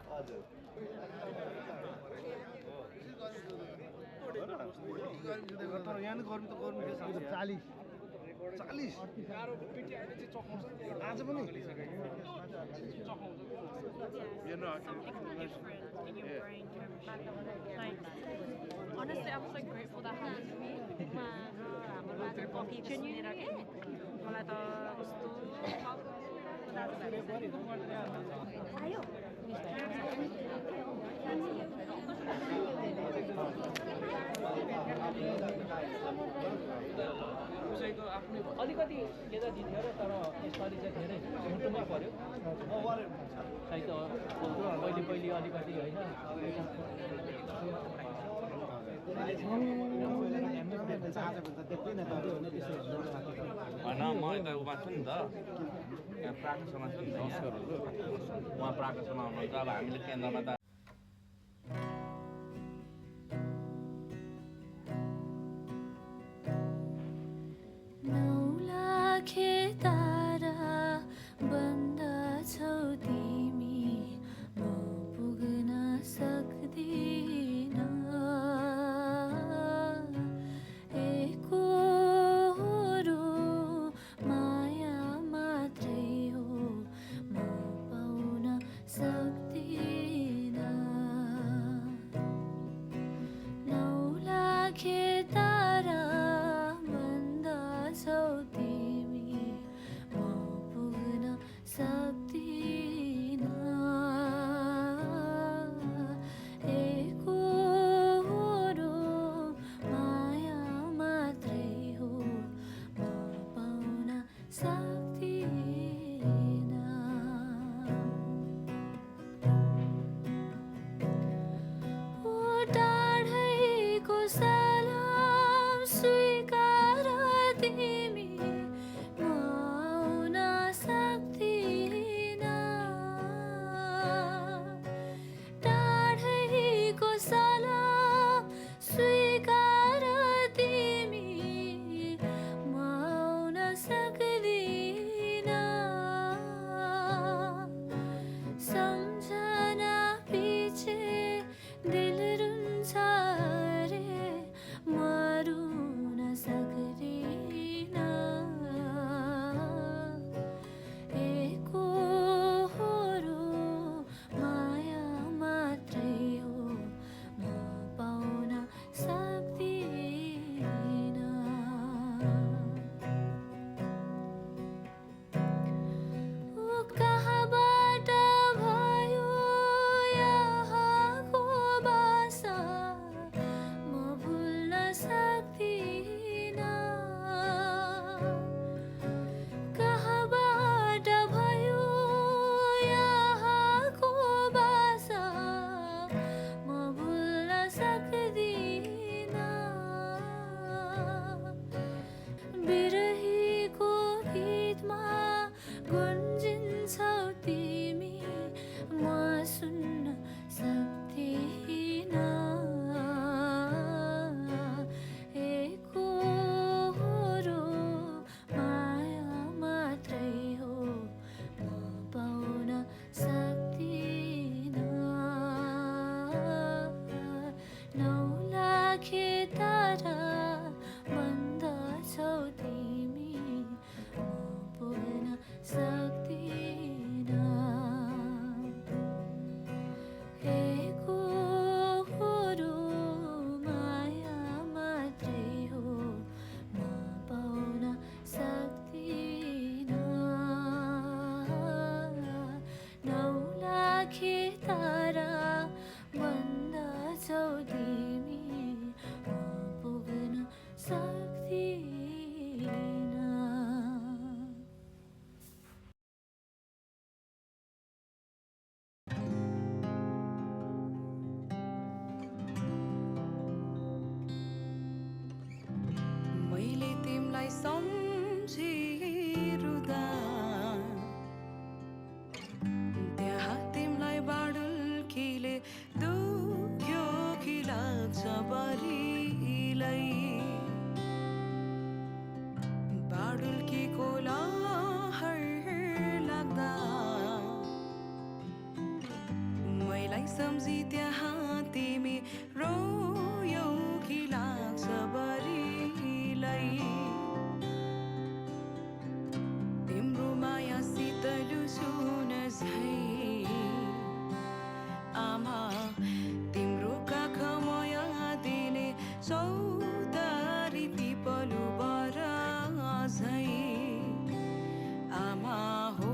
हजुर तर यहाँ गर्नु त गर्नु 40 आज पनि Honestly, I'm so grateful that happened to me. मलाई त उसैको आफ्नै अलिकति यता दिन्थ्यो र तर यसपालि चाहिँ धेरै मुटुमा पर्यो खै त पहिले अलिकति होइन होइन म यता उमा छु नि त यहाँ प्राकसमा छु नि त उहाँ प्राकसमा हुनुहुन्छ अब हामीले केन्द्रमा त तारा तिमलाई सम्झिरुदा त्यहाँ तिमलाई बाडुल्कीले दुख्यो कि लाग्छ बरिलै बाडुल्कीको लहर लाग्दा मैलाई सम्झी त्यहाँ तिमी रोयौ कि लाग्छ बरिलै तिम्रो माया शीतल सुन झै आमा तिम्रो काख माया दिने चौतारी पिपलु बर झै आमा हो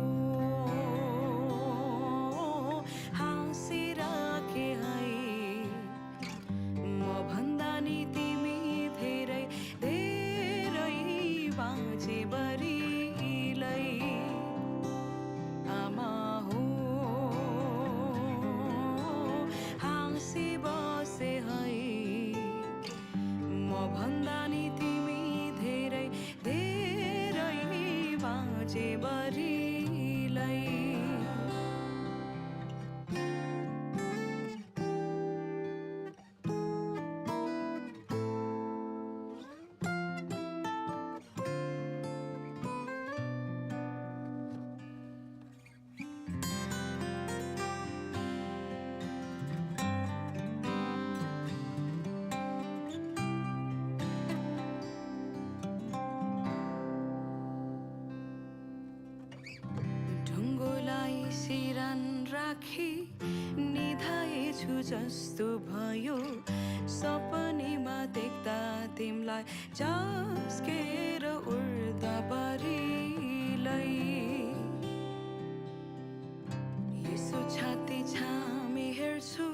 हाँसिराखे है म भन्दा नि तिमी धेरै धेरै बाँचे बरिलै आमा हो हाँसी बसे है म भन्दा नि तिमी धेरै धेरै बाँचे बरिलै ढुङ्गोलाई सिरान राखी निधाएछु जस्तो भयो सपनीमा देख्दा तिमलाई झस्केर उड्दा बरिलै यसो छाती छामी हेर्छु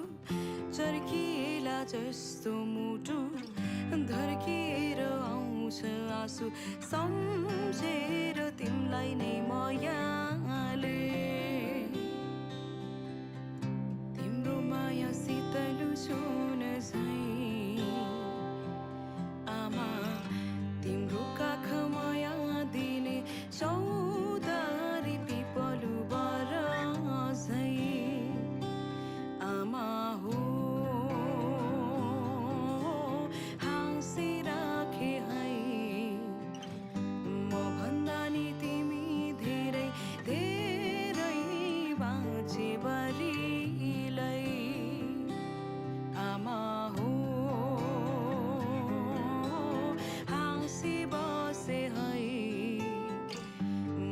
चर्किएला जस्तो मुटु धर्किएर आउँछ आँसु सम्झेर तिमलाई नै मायाले तिम्रो माया शीतल सुन झै आमा तिम्रो काख माया दिने चौतारी पिपलु बर झै आमा हो हाँसिराखे है म भन्दा नि तिमी धेरै धेरै बाँचे बरिलै आमा हो हाँसी बसे है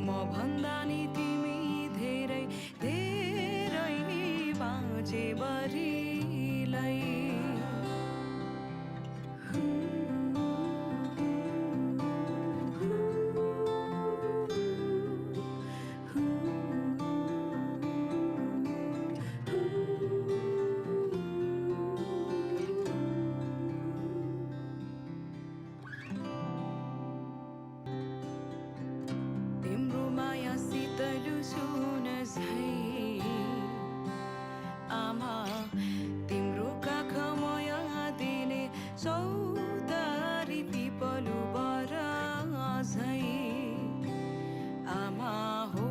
म भन्दा नि तिमी धेरै धेरै बाँचे बरिलै तिम्रो माया शीतल सुन झै आमा तिम्रो काख माया दिने चौतारी पिपलु बर झै आमा हो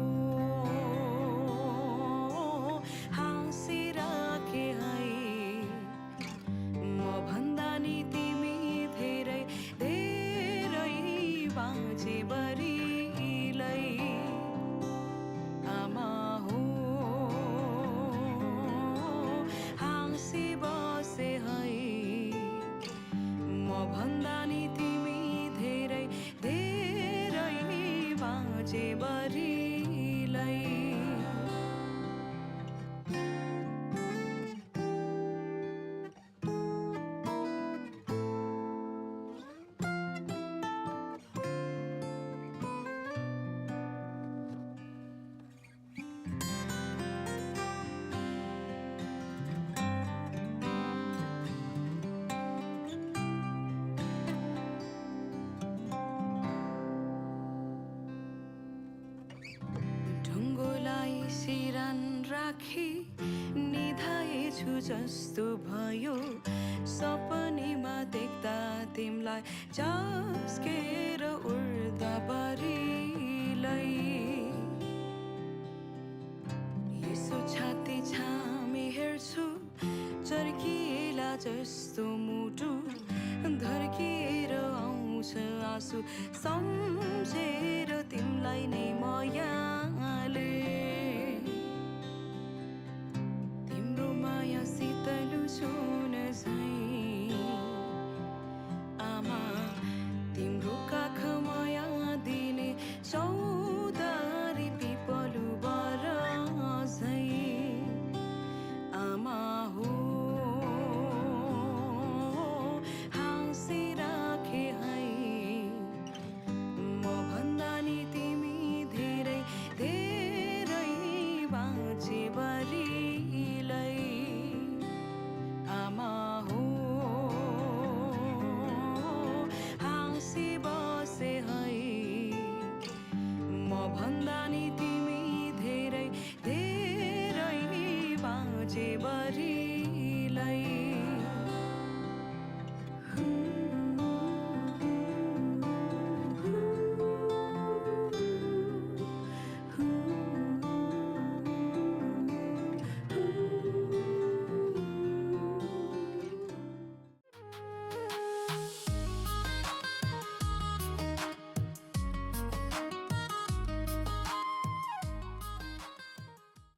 हाँसिराखे है म भन्दा नि तिमी धेरै धेरै बाँचे बरिलै आमा हो हाँसी बसे है म भन्दा नि तिमी धेरै धेरै बाँचे बरिलै सिरान राखी निधाएछु जस्तो भयो सपनीमा देख्दा तिमलाई झस्केर आँसु छाती छामी हेर्छु चर्किएला जस्तो मुटु धर्किएर आउँछ आँसु सम्झेर तिमीलाई नै मायाले